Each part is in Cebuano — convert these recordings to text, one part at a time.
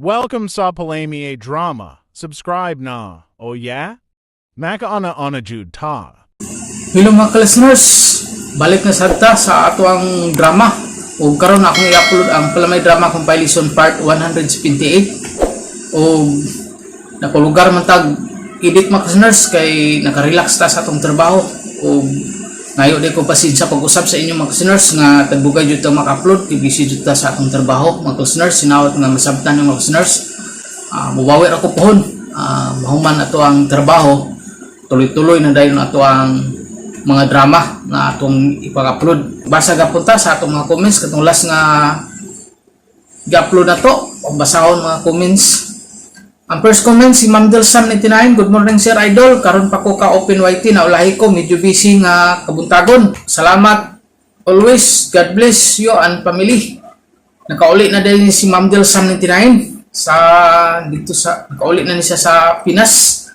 Welcome sa Palami Drama. Subscribe na. Oh yeah? Makaana ana jud ta. Hello mga listeners, balik na sad ta sa ato ang drama. Ug karon akong i-upload ang Palamay Drama Compilation Part 178. Ug nakulugar man tag edit mga listeners kay nakarelax ta sa atong trabaho. Ug ngayo di ko pasensya pag-usab sa inyo mga listeners nga tagdugay jud ta maka-upload kay busy jud ta sa atong trabaho mga listeners. Sinawat nga masabtan yung mga listeners. Mubawi ra ko pohon. Mahuman ato ang trabaho, tuloy-tuloy na dayon ato ang mga drama na atong ipag-upload. Basa gapon ta sa atong mga comments katong last nga gi-upload na to. Basahon mga comments. Ang first comment si Ma'am Delsam 99, "Good morning, Sir Idol. Karon pa ko ka open YT na ulahi ko, medyo busy nga kabuntagon. Salamat always. God bless you and family." Nakauli na din si Ma'am Delsam 99 sa dito sa nakauli na ni siya sa Pinas.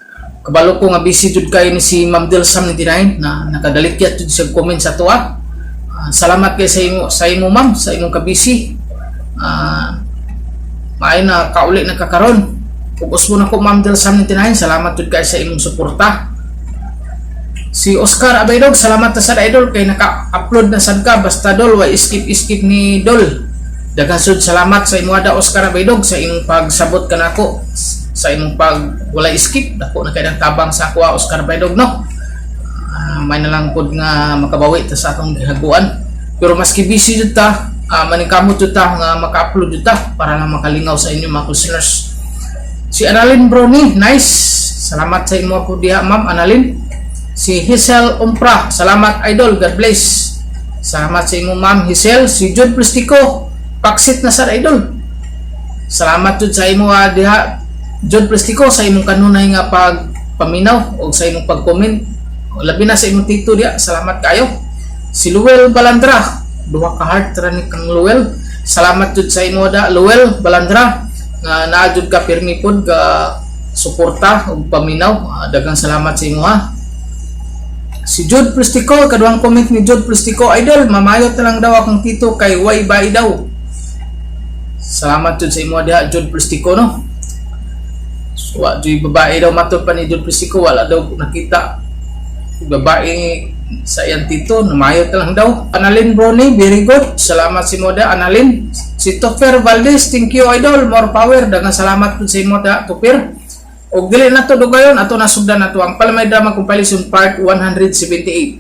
Kabalo ko nga busy jud kayo ni si Ma'am Delsam 99 na nakadalikyat jud sa comment sa tuwa. Salamat kay sa imo, ma'am, sa imong kabisi. Maayo na kauli na kakaron. Ug usbo na ko, Ma'am Delsam 99, salamat jud kay sa imong suporta. Si Oscar Abaydog, "Salamat na sad, idol, kay naka-upload na sad ka, basta dol way skip skip ni dol." Daghan sud salamat sa imo ada, Oscar Abaydog, sa imong pagsabot kanako sa imong pag wala skip. Dako na kay ng tabang sa ako, Oscar Abaydog, no. May na lang pod nga makabawi ta sa atong gihaguan. Pero maski busy jud ta, maningkamot jud ta nga maka-upload jud ta para lang makalingaw sa inyo mga listeners. Si Annalyn Brony, "Nice." Salamat sa imo po diha, Ma'am Annalyn. Si Hazel Umpra, "Salamat, idol, God bless." Salamat sa imo, Ma'am Hazel. Si Jude Plastico, "Paksit na sad, idol." Salamat jud sa imo diha, Jude Plastico, sa imong kanunay nga pagpaminaw o sa imong pag-comment. Labi na sa imong tito diha, salamat kayo. Si Luel Balandra, duha ka heart ra ni kang Luel. Salamat jud sa imo da, Luel Balandra, nga naa jud ka pirmi pod ga suporta ug paminaw. Daghang salamat sa imo ha. Si Jude Plastico, kaduhang comment ni Jude Plastico, "Idol, mamayot na lang daw akong tito kay way bay daw." Salamat jud sa imo diha, Jude Plastico, no. So, wa jud babae daw matod pa ni Jude Plastico, wala daw nakita babae sa iyang tito, namayot na lang daw. Annalyn Brony, "Very good." Salamat si Moda, Annalyn. Si Topher Valdez, "Thank you, idol, more power." Daghang salamat pud sa imo da, Topher. Og dili na to dugayon, ato nasugdan na to ang Palamay Drama Compilation Part 178.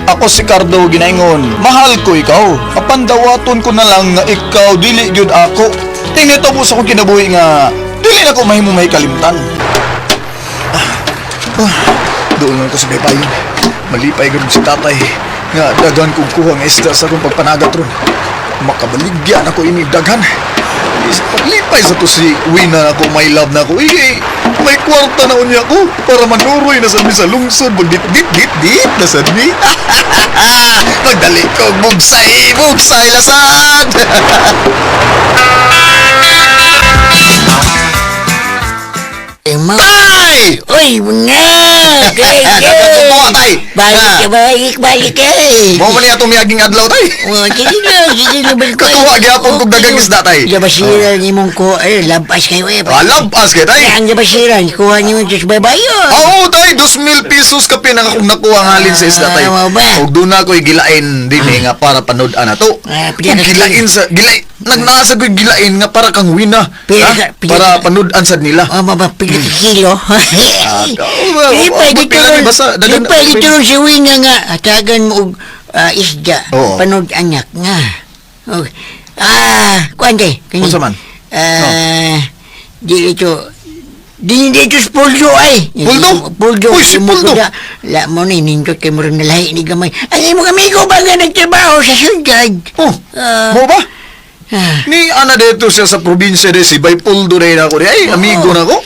Ako si Cardo ginaingon, mahal ko ikaw. Apan dawaton ko na lang nga ikaw dili gyud ako. Tingnan mo sa akong kinabuhi nga dili na ko mahimo may kalimtan. Doon lang ko sa baybayin. Malipay gud si tatay nga daghan kong kuha nga isda sa akong pagpanagat ron. Makabaligya na ko ini daghan. Paglipay sa to si Wina ako, my love na ako. Eh, may kwarta na unya ko para manuroy na sad mi sa lungsod. Magdit dit dit dit na sad mi. Magdali ko bugsay, bugsay lasad. Ema. Tay! Uy, mga! Kay, Nagkatuwa, tay. Balik Ah. ka, balik, balik eh. Mao man ni atong miaging adlaw, tay. Oh, sige na, sige na, balik ko. Katuwa gyapon kog daghang isda, tay. Labasiran imong ko, eh, labas kayo eh. Labas kay tay. Ang labasiran, kuha niyo sa baybayon. Oo, tay, 2,000 pesos kapin ang akong nakuha ang halin sa isda, tay. Ah, mao ba? Og doon na ako'y gilain din eh, nga para panood na to. Ah, pila Ug ka gilain sa gilain nagnaasa ko'y gilain nga para kang wina. Pila Ha? pila Para panood sad nila. Oh, maba, pila ka kilo. Oh, Di pa dito pila ni basta di pa dito si Wina nga, hatagan mo og isda, Oo. panood anak nga. Okay. Kuan kay. Kani. Unsa man? Ah, di ito di dito sa puldo ay. Puldo? Puldo. Uy, si Imo Puldo. ko La mo ni nindot kay murag nalahi ni gamay. Ay imong amigo ba nga nagtrabaho sa syudad? Oh, Ah. mo ba? Ah, Ni ana dito siya sa probinsya de si Bay Puldo rin ako di. Ay, amigo na ko.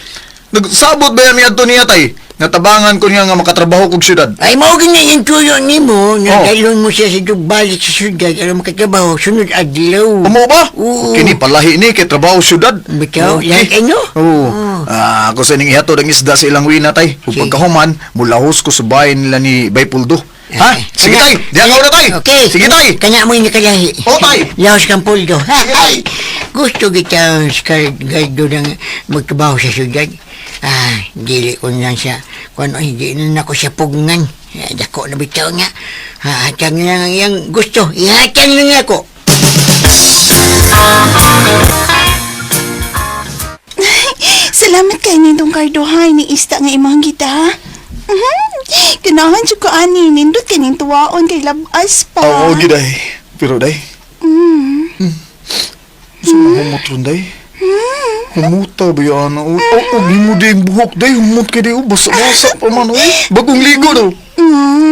Nagsabot ba yan adto niya, tay? Nga tabangan ko niya nga makatrabaho kog syudad. Ay, mao gani yung tuyo nimo nga Oh. dalhon mo siya sa balik sa syudad aron makatrabaho sunod adlaw. Amo ba? Oo. Kini palahi ni kay trabaho syudad. Bitaw, lahi kayo? Oo. Oo. Ah, ako sa ining ihatod ang isda sa ilang wina tay. Ug Sige. pagkahuman, mulahos ko sa bahay nila ni Baypuldo. Ha? Eh, Sige tay, diyan ka na tay. Okay. Sige tay. Kanya mo yung nakalahi. Oo, tay. Laos kang puldo. Sige, tay. Gusto kita Gardo ng magtrabaho sa syudad. Ah, dili ko na siya. Kung ano, hindi na ako siya pugngan. Eh, dako na bitaw nga. Hatag na lang ang iyang gusto. Ihatag na nga ako. Salamat kay nindong kardohay ni isda nga imong kita. Ganahan jud ko ani nindot kaning tuwaon kay labas pa. Oo, giday. Pero day. Mm. Sa humot ron day. Humuta ba yan? Oo, oh, oh, mo di ang buhok day. Humot kay day. Oh, basa-basa pa man. Oh. Bagong ligo daw.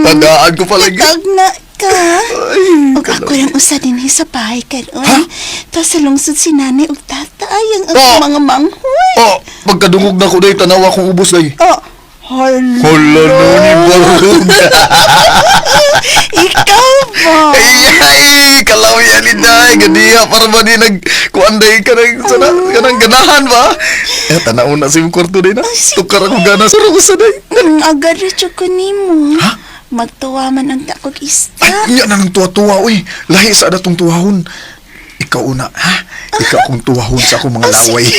Tagaan ko pala. Tag na ka. Ay, Ug ako lang usa dinhi sa bahay karon. Ta sa lungsod si nanay ug tatay ang Oh. akong mga manghoy. Oh, pagkadungog na ko day, tanawa kong ubos day. Oh, hala. Hala no ni Barug. Ikaw ba? Ay, ay, kalaw yan ni Day. Ganiya, para ba di nag, kuan day ka nang, sana, kanang ganahan ba? Eh, tanaw na sa imong kwarto day na. Ay, sige. Tukar akong gana sa rusa day. Agad ra jud ko nimo. Ha? Magtuwa man ang takog isda. Ay, yan ang tuwa-tuwa, uy. Lahi sa adatong tuwahon. Ikaw una, ha? Ikaw akong tuwahon sa akong mga Oh, laway. sige.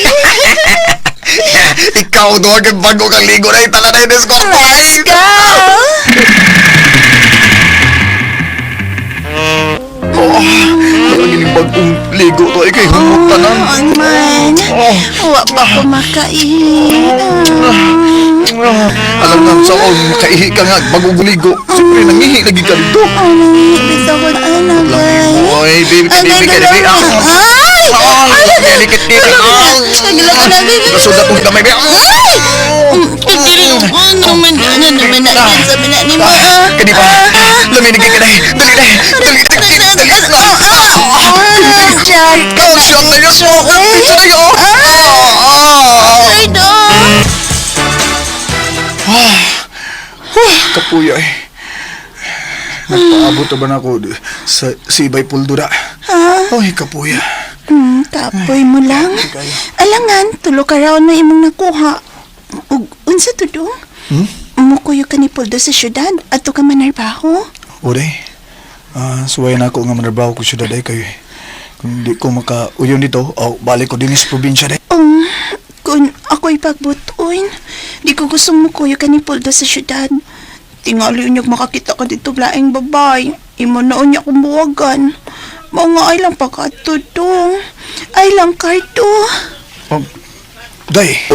Ikaw, tuwa kang bago kang ligo na itala na yung kwarto. Let's go! Oh, ang ining bagong ligo to ay kay humot tanan. Ang man. Oh. Wa pa ko makain. Alam na sa ako, makaihi ka nga, bagong ligo. Siyempre, nangihi lagi ka dito. Oh, nangihibit ako. Ano ba? Oy, baby, baby, ka, baby. Ah, Ay! ah, dikit, dikit. Ah, Nasudat kong kamay, baby. Ay! Ano naman, ano naman na yan sabi na ni mo. Ah, Kani pa, laminig ka na. Dali na, dali, dali, dali. Ah, Jack. Oh, siyang na yun. Pizza na yun. Ah, ah. Ay, do. Kapuya eh. Nagpaabot na ba na ako sa si Ibay Puldura? Ay, kapuya. Kapoy mo lang. Alangan, tulo ka raw na imong nakuha. Ug unsa to dong? Hmm? Mukuyo ka ni Poldo sa syudad ato ka manarbaho. Uday, suway na ako nga manarbaho ko syudad ay kayo eh. Kung di ko makauyon dito, oh, balik ko din sa probinsya day. Kung ako'y pagbutuin, di ko gustong mukuyo ka ni Poldo sa syudad. Tingali unyag makakita ka dito blaing babay. Imo na unya kong buwagan. Mao nga ay lang pagkatudong. Ay lang karto. Oh, day.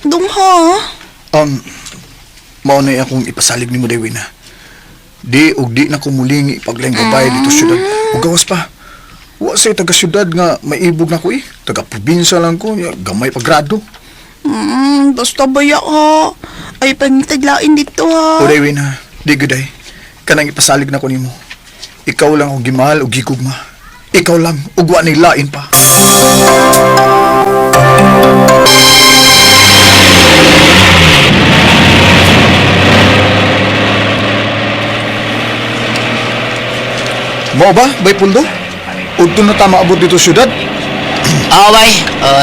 Dong ha? Mao na akong ipasalig ni mo day, Wina. Di og di na ko muling ipaglaing babae dito sa syudad. Ug gawas pa. Wa say taga syudad nga maibog na ko eh. Taga probinsya lang ko, ya, gamay pa grado. Basta baya ha. Ay pangitaglain dito ha. Uday, Wina. Di guday. Kanang ipasalig na ko nimo. Ikaw lang ang gimahal og gigugma. Ikaw lang ug wa ni lain pa. Mao ba, Bay Puldo? Udto na ta maabot dito syudad? Ah, bay.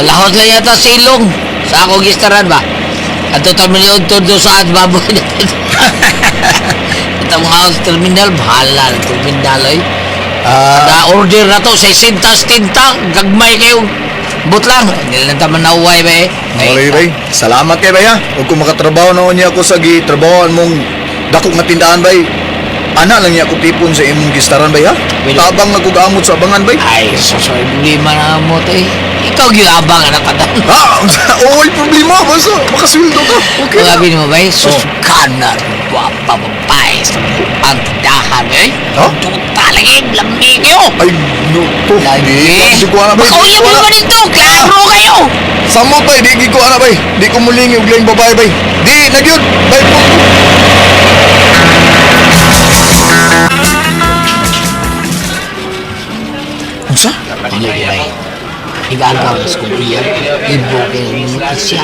Lahot lang yata sa ilong. Sa ako gistaran ba? Ato terminal todo sa at baboy na. Ito mga terminal, bahala na terminal ay. Ah, Na order na to, 60 tinta, gagmay kayo. Butlang, hindi lang taman nauway ba eh. Okay, bay. Salamat kay bay ha. Ug kung makatrabaho na niya ako sa gitrabahoan mong dako nga tindahan bay. Ana lang niya ako tipon sa imong gistaran bay ha. Well- Tabang na kog amot sa abangan bay. Ay, so sorry, problema na mo to eh. Ikaw gilabang anak ka Ha, oy problema basta makasweldo ka. Okay. Mga na. abi mo ba eh, susukan na guwapa babae sa ang tindahan eh. Huh? Tuta lagi, lamig kayo. Ay no to. Lagi. Di ko ana bay. Baka Di uyab ko mo ana. ba dito? Klaro kayo! Samot bay, di ko ana bay. Di ko mulingi og laing babae bay. Di na gyud. Bay po. Unsa? Ano bay? Igaagaw mas kumpiyan. Ibo kay mga siya.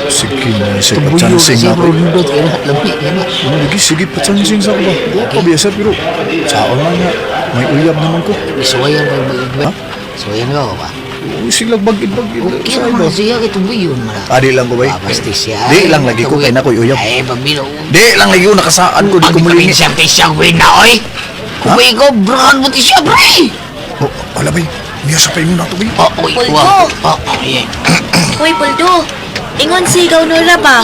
Sige na, sa Tubuyo patsansing kasi ako. bro nindot kay na lami kay na. Sige, sige, patsansing sa ako ba? Wa pa biya sir, pero saon lang nga. May uyab naman ko. Isuwayan ko ba? Suwayan ka ba? Uy, Sige lang, bagid-bagid. Okay naman siya kay tubuyo man. Ah, di lang ko bay. Ah, basta siya. Di lang lagi ko kay na ko'y uyab. Ay, pabilo. Di lang lagi ko nakasaan ko, di ko mulingi. Siya siya win na oy. Kuwi ko brahan mo ti siya bre. Oh, wala bay. Miya sa paingon na to bay. Oh, oy, Pulbo. wow. Oh, ay. Uy, Puldo. Ingon si Gaunora ba?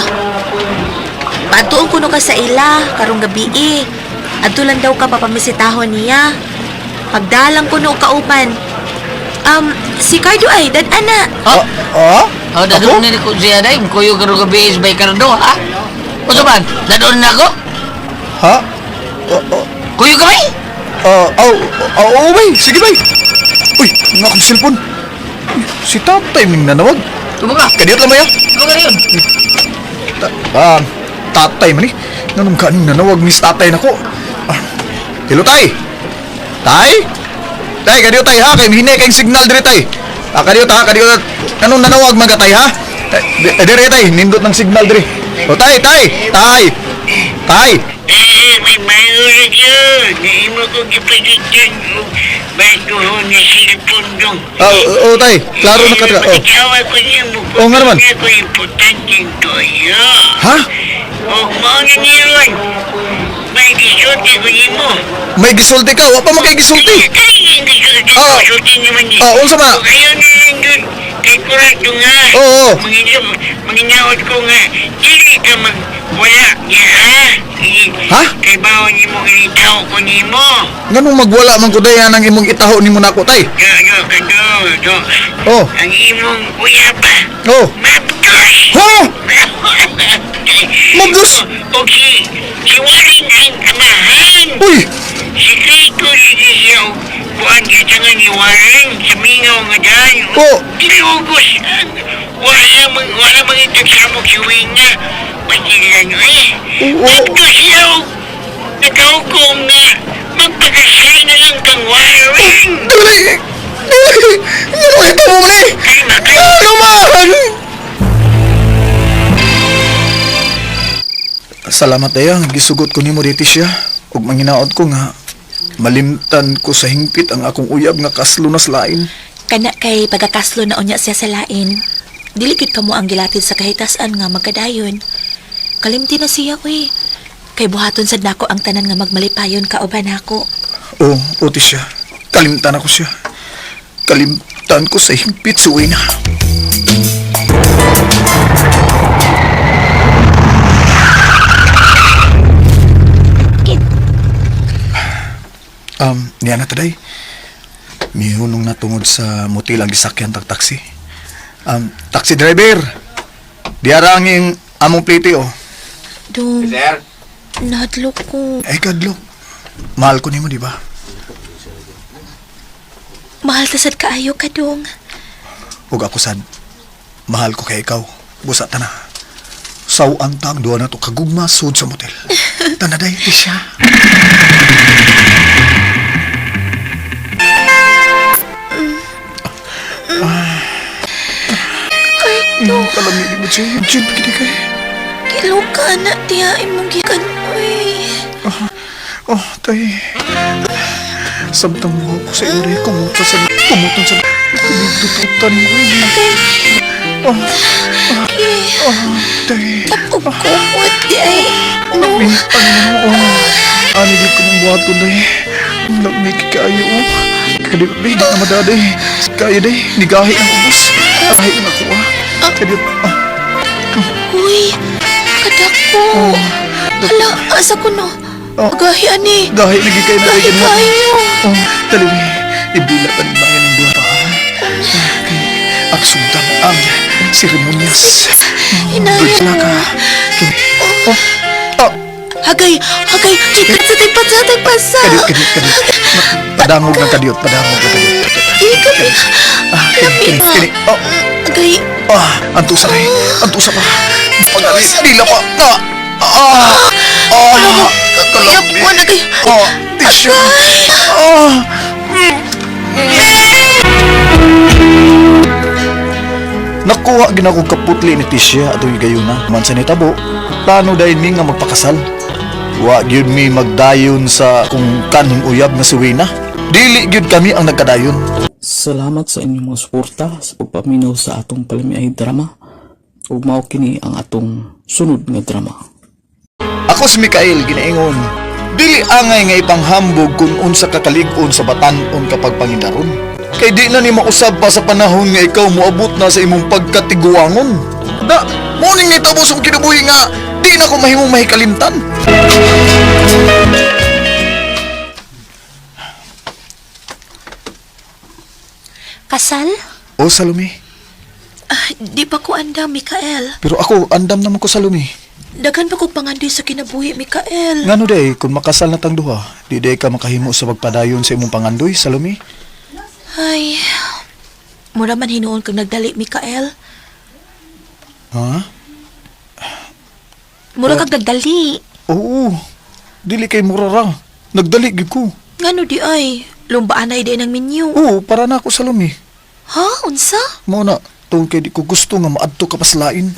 Patuon kuno ka sa ila, karong gabi eh. Adto lang daw ka papamisitahon niya. Pagdalang kuno kauban. Si Cardo ay, dad-ana. Oh, Ah? oh, dadon ni ko siya day. Kuyo karong gabi is bay Cardo, ha? Unsa man? Dadon na ako? Ha? Oh, oh, Kuyo ka bay? ah, oh, oh, oh, bay. Sige bay. Uy, ang akong cellphone. Uy, si tatay ming nanawag. Tumo ka. Kadiyot lang ba ya? Tumo ka rin. Tatay man eh. Nanong kaning nanawag ni tatay nako. Ah, hello tay. Tay? Tay, kadiyot tay ha. Kay mihinay kayong signal dire tay. Ah, kadiyot ha, kadiyot. Anong nanawag man ka tay ha? Eh, dire tay, nindot ng signal dire. O tay, tay, tay. Tay. Eh, may mayroon yun. Naimo ko gipalitan og bago na cellphone dong. Ah, oo, tay. Klaro na ka. Oh. Makitawa ko niya mo. Oo, nga naman. Ko importante toyo. Ha? Og mao na niyon. May gisulti ko nimo. May gisulti ka. Wa pa mo kay gisulti. Ay, ang gisulti Ah. gisulti naman ni. Ah, unsa man? Og ayaw na lang yun. Kay kurato nga. Oo, oo. Manginaot ko nga. Dili ka magwala niya, ha? Ha? Kay bawon nimo ginitaw ko nimo. Nganong magwala man ko day ang imong itaho nimo nako tay. Do, do, do, do. Oh. Ang imong uyab. Oh. Mabdos! Ha? Mabdos? O si Warren ang amahan. Uy! Si Kiko lagi siya og buwan kita nga ni Warren sa mingaw nga daan. Oh. Dilugos ang wala mang itagsamok si Wina. Patilan eh. Oo. Mabdos siya og nagkahukom nga magpakasal na lang kang Warren. Dali! Dali! Ano ito mo man eh? Kalma kayo. Ano man? Salamat daya, gisugot ko nimo diti siya. Ug manginaot ko nga malimtan ko sa hingpit ang akong uyab nga kaslo na sa lain. Kana kay pagkakaslo na unya siya sa lain. Dili gyud kamo ang gilatid sa kahitasan nga magkadayon. Kalimti na siya, uy. Kay buhaton sad nako ang tanan nga magmalipayon kauban nako. Oo, oh, siya. Kalimtan ako siya. Kalimtan ko sa hingpit si Wina. Niya na taday. Mihunong na tungod sa motel ang gisakyan tag taxi. Taxi driver! Diara ang iyong among plite, oh. Dong. Sir? Nahadlok ko. Ay, kadlok. Mahal ko nimo, di ba? Mahal ta sad kaayo ka, dong. Ug ako sad, mahal ko kay ikaw. Busa ta na. Sawan ta ang duha na to kagugma sud sa motel. Tanaday ti siya. Dong, Kalami mo siya. Jud gid kay. kilo ka na tiya imong gikan, uy. Oh, tay. Samtang mo ako sa iyo, kumutan sa kumutan sa tututan mo. Kay, Oh, kay, oh, tay. tapog kumot di ay. No. Ano mo, oh. Ano di ko ng buhaton, day. Lamig kayo, oh. Kadi, di na madaday. Kaya, day. Nigahi ang ubos. Ahi ang ako, ah. Kadi, ah. Uy, kadako. Hala, asa ko no? Oh. Gahi ani. Gahi, lagi kayo na Gahi kayo. Oh, taliwi. Ibila pa ni bayan ng duha pa, ah. Kay, ang sundang ang seremonyas. Hinaya Dula mo. ka. Kini, oh, oh, Hagay, hagay, gikan sa tagpasa, tagpasa. kadiyot, kadiyot, kadiyot. Padangog ng kadiyot, padangog ng kadiyot. Gikan, Ah, kini, kini, kini. Oh, Agay, ah, antusa na eh. Antusa pa. Pagdali, dila pa. Ah, ah, ah, kuyap ko na kay. Ah, di siya. Ah, Nakuha gina akong kaputli ni Tisha atong higayuna. Man sa nitabo, plano dahil mi nga magpakasal. Wa gyud mi magdayon sa kung kanhing uyab nga si Wina. Dili gyud kami ang nagkadayon. Salamat sa inyong mga suporta sa pagpaminaw sa atong palamiay drama ug mao kini ang atong sunod nga drama. Ako si Mikael ginaingon. Dili angay nga ipanghambog kung unsa ka kalig-on sa batan-on kapag pangindaron. Kay di na ni mausab pa sa panahon nga ikaw moabot na sa imong pagkatiguangon. Da, morning ni tabo sa kinabuhi nga di na ko mahimong mahikalimtan. Kasal? O Salome, Ah, di pa ko andam, Mikael. pero ako andam naman ko Salome. Daghan pa kong pangandoy sa kinabuhi, Mikael. Ngano day kung makasal na tang duha, di day ka makahimo sa pagpadayon sa imong pangandoy Salome. Ay, mura man hinuon kang nagdali, Mikael. Ha? Mura kang nagdali. Oo. Dili kay mura ra. Nagdali gyud ko. Ngano di ay, lumbaan na di ng menu. Oo, para na ako Salome. Ha? Unsa? Mao na, tungkol kay di ko gusto nga maadto ka paslain.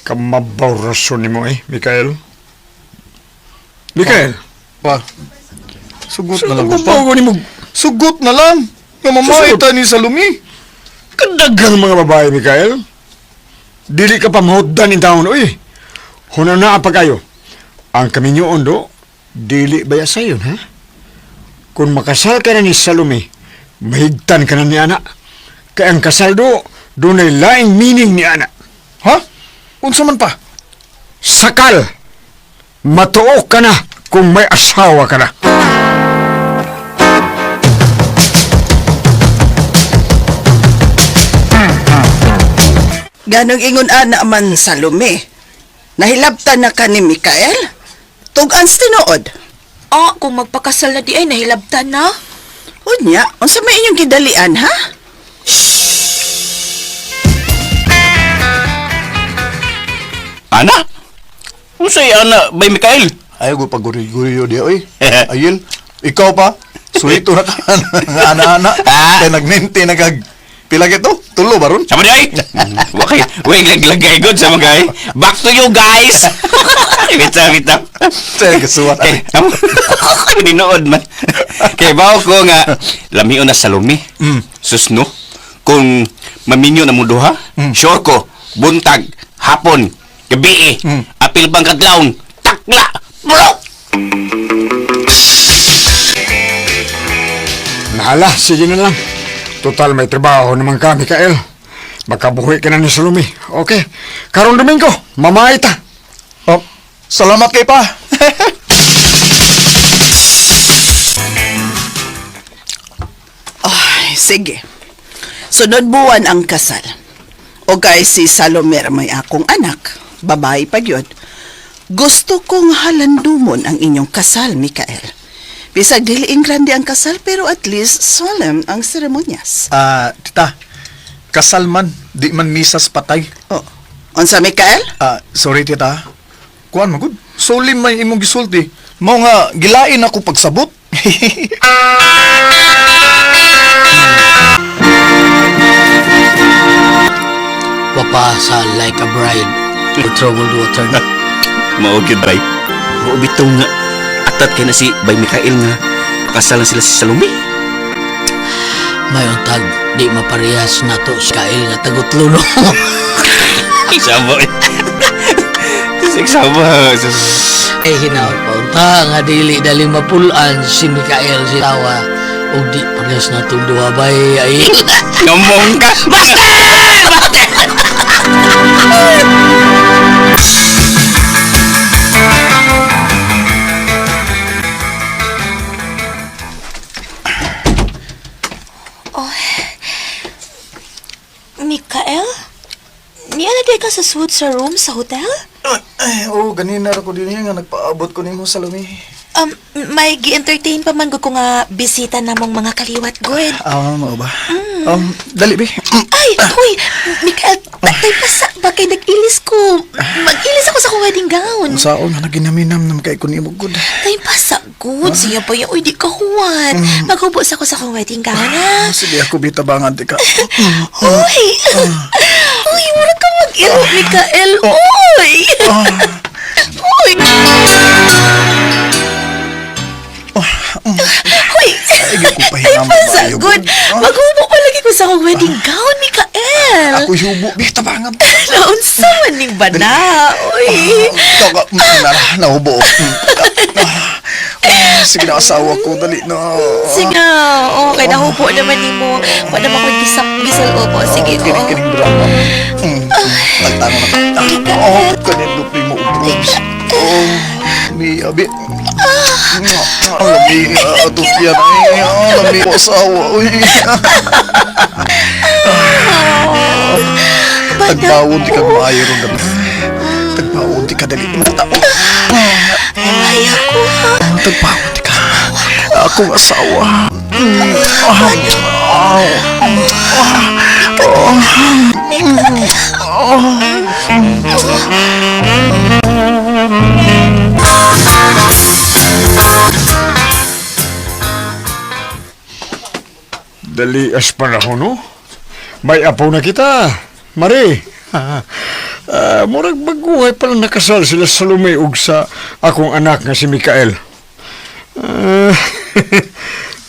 Kamabaw rason nimo eh, Mikael. Mikael, Pa, sugot na lang ko pa. kamabaw ko nimo. Sugot na lang! Nga mamay Sugot. ta ni Salome. Kadaghang mga babae, Mikael. Dili ka pa mahutdan in taon, uy. Huna na pa kayo. Ang kaminyoon do, dili baya sayon, ha? Kung makasal ka na ni Salome, mahigtan ka na ni ana. Kaya ang kasal do, dunay laing meaning ni ana. Ha? Unsa man pa? Sakal! Matuok ka na kung may asawa ka na. Ganong ingon ana man Salome. Nahilabtan na ka ni Mikael? Tugan sa tinuod. Ah, kung magpakasal na di ay, nahilabtan na. Unya, unsa may inyong gidalian ha? Ana? Unsay ana bay Mikael? Ayaw ko paguri-guriyo di oy. Ayil, ikaw pa. Suwito na ka nga ana-ana. Ah. Kay nagminti na kag pila kito? Tulo ba ron? Sama di ay. Wakay, way laglagay good sa mga ay. Back to you guys. Bitaw bitaw. Sa kasuwat. Kay ninood man. Kay bawo ko nga lamion na Salome. Sus no. Kung maminyo na mo duha, sure ko buntag, hapon, gabi, apil bang kadlawon, takla, bro. Nahala, sige na lang. Total, may trabaho naman ka, Mikael. Makabuhi ka na ni Salome. Okay. Karong Domingo, mamay ta. Oh, salamat kay pa. Ay, sige. Sunod buwan ang kasal. O kay si Salomer may akong anak, babae pa yun. Gusto kong halandumon ang inyong kasal, Mikael. Bisag dili grande ang kasal pero at least solemn ang seremonyas. Ah, tita. Kasal man, di man misas patay. Oh, unsa Mikael? Ah, sorry tita. Kuan magud. Solim may imong gisulti. Mao nga gilain ako pagsabot. Wapa sa like a bride with troubled water na. Mao gyud bay. Mao bitaw nga atat kay na si Bay Mikael nga pakasal na sila si Salome. Mayon tag di maparehas nato sa kail nga tagutlo no. Sama. Sama. Eh hinaot pa unta nga dili dali mapulan si Mikael si tawa ug di parehas natong duha bay ay. Ngomong ka. Basta! Basta! Mikael? Niya na di ka sa suite sa room sa hotel? Ay, oh, ganina ra ko din nga nagpaabot ko nimo Salome. May gi-entertain pa man gud ko nga bisita namong mga kaliwat good. Ah, mao ba? Dali be. Ay, uy, Mikael, tay pasa ba kay nag-ilis ko? Mag-ilis ako sa kuwet. wedding gown. Unsaon nga naginaminam na kay kun imo gud. Tay pasa good. Siya pa yan. Uy, di ka huwat. Maghubo sa ko sa akong wedding gown, ha? Sige ako bitabangan ti ka. Uy! Uy, mura ka mag-iro, Mikael. Uy! Uy! Uy! Ay, ko Ay, pahinga mo pasa maayo, good. gud. Ah. Maghubo pa lagi ko sa akong wedding gown, Mikael. Ako hubo bitabangan. Naunsa man ning bana. Uy! Ikaw ka, na, nahubo. Sige na asawa ko, dali na. Sige, okay, nahubo naman nimo. Wala naman ko gisap gisal opo. Sige, Kining oo. kining drama. Tagtango na. Oh, kanindot ni mo ubos. Oh, mi abi. Lami, atupyan ay. Lami ko asawa. Uy. Tagpawon di ka maayo ron gabi. Tagpawon di ka dali. Mata. Ay, ako ha. Tagpawon di ka. Akong asawa. Dali as panahon, no? May apo na kita, Mari. Murag baguhay pala nakasal sila Salome ug sa akong anak nga si Mikael.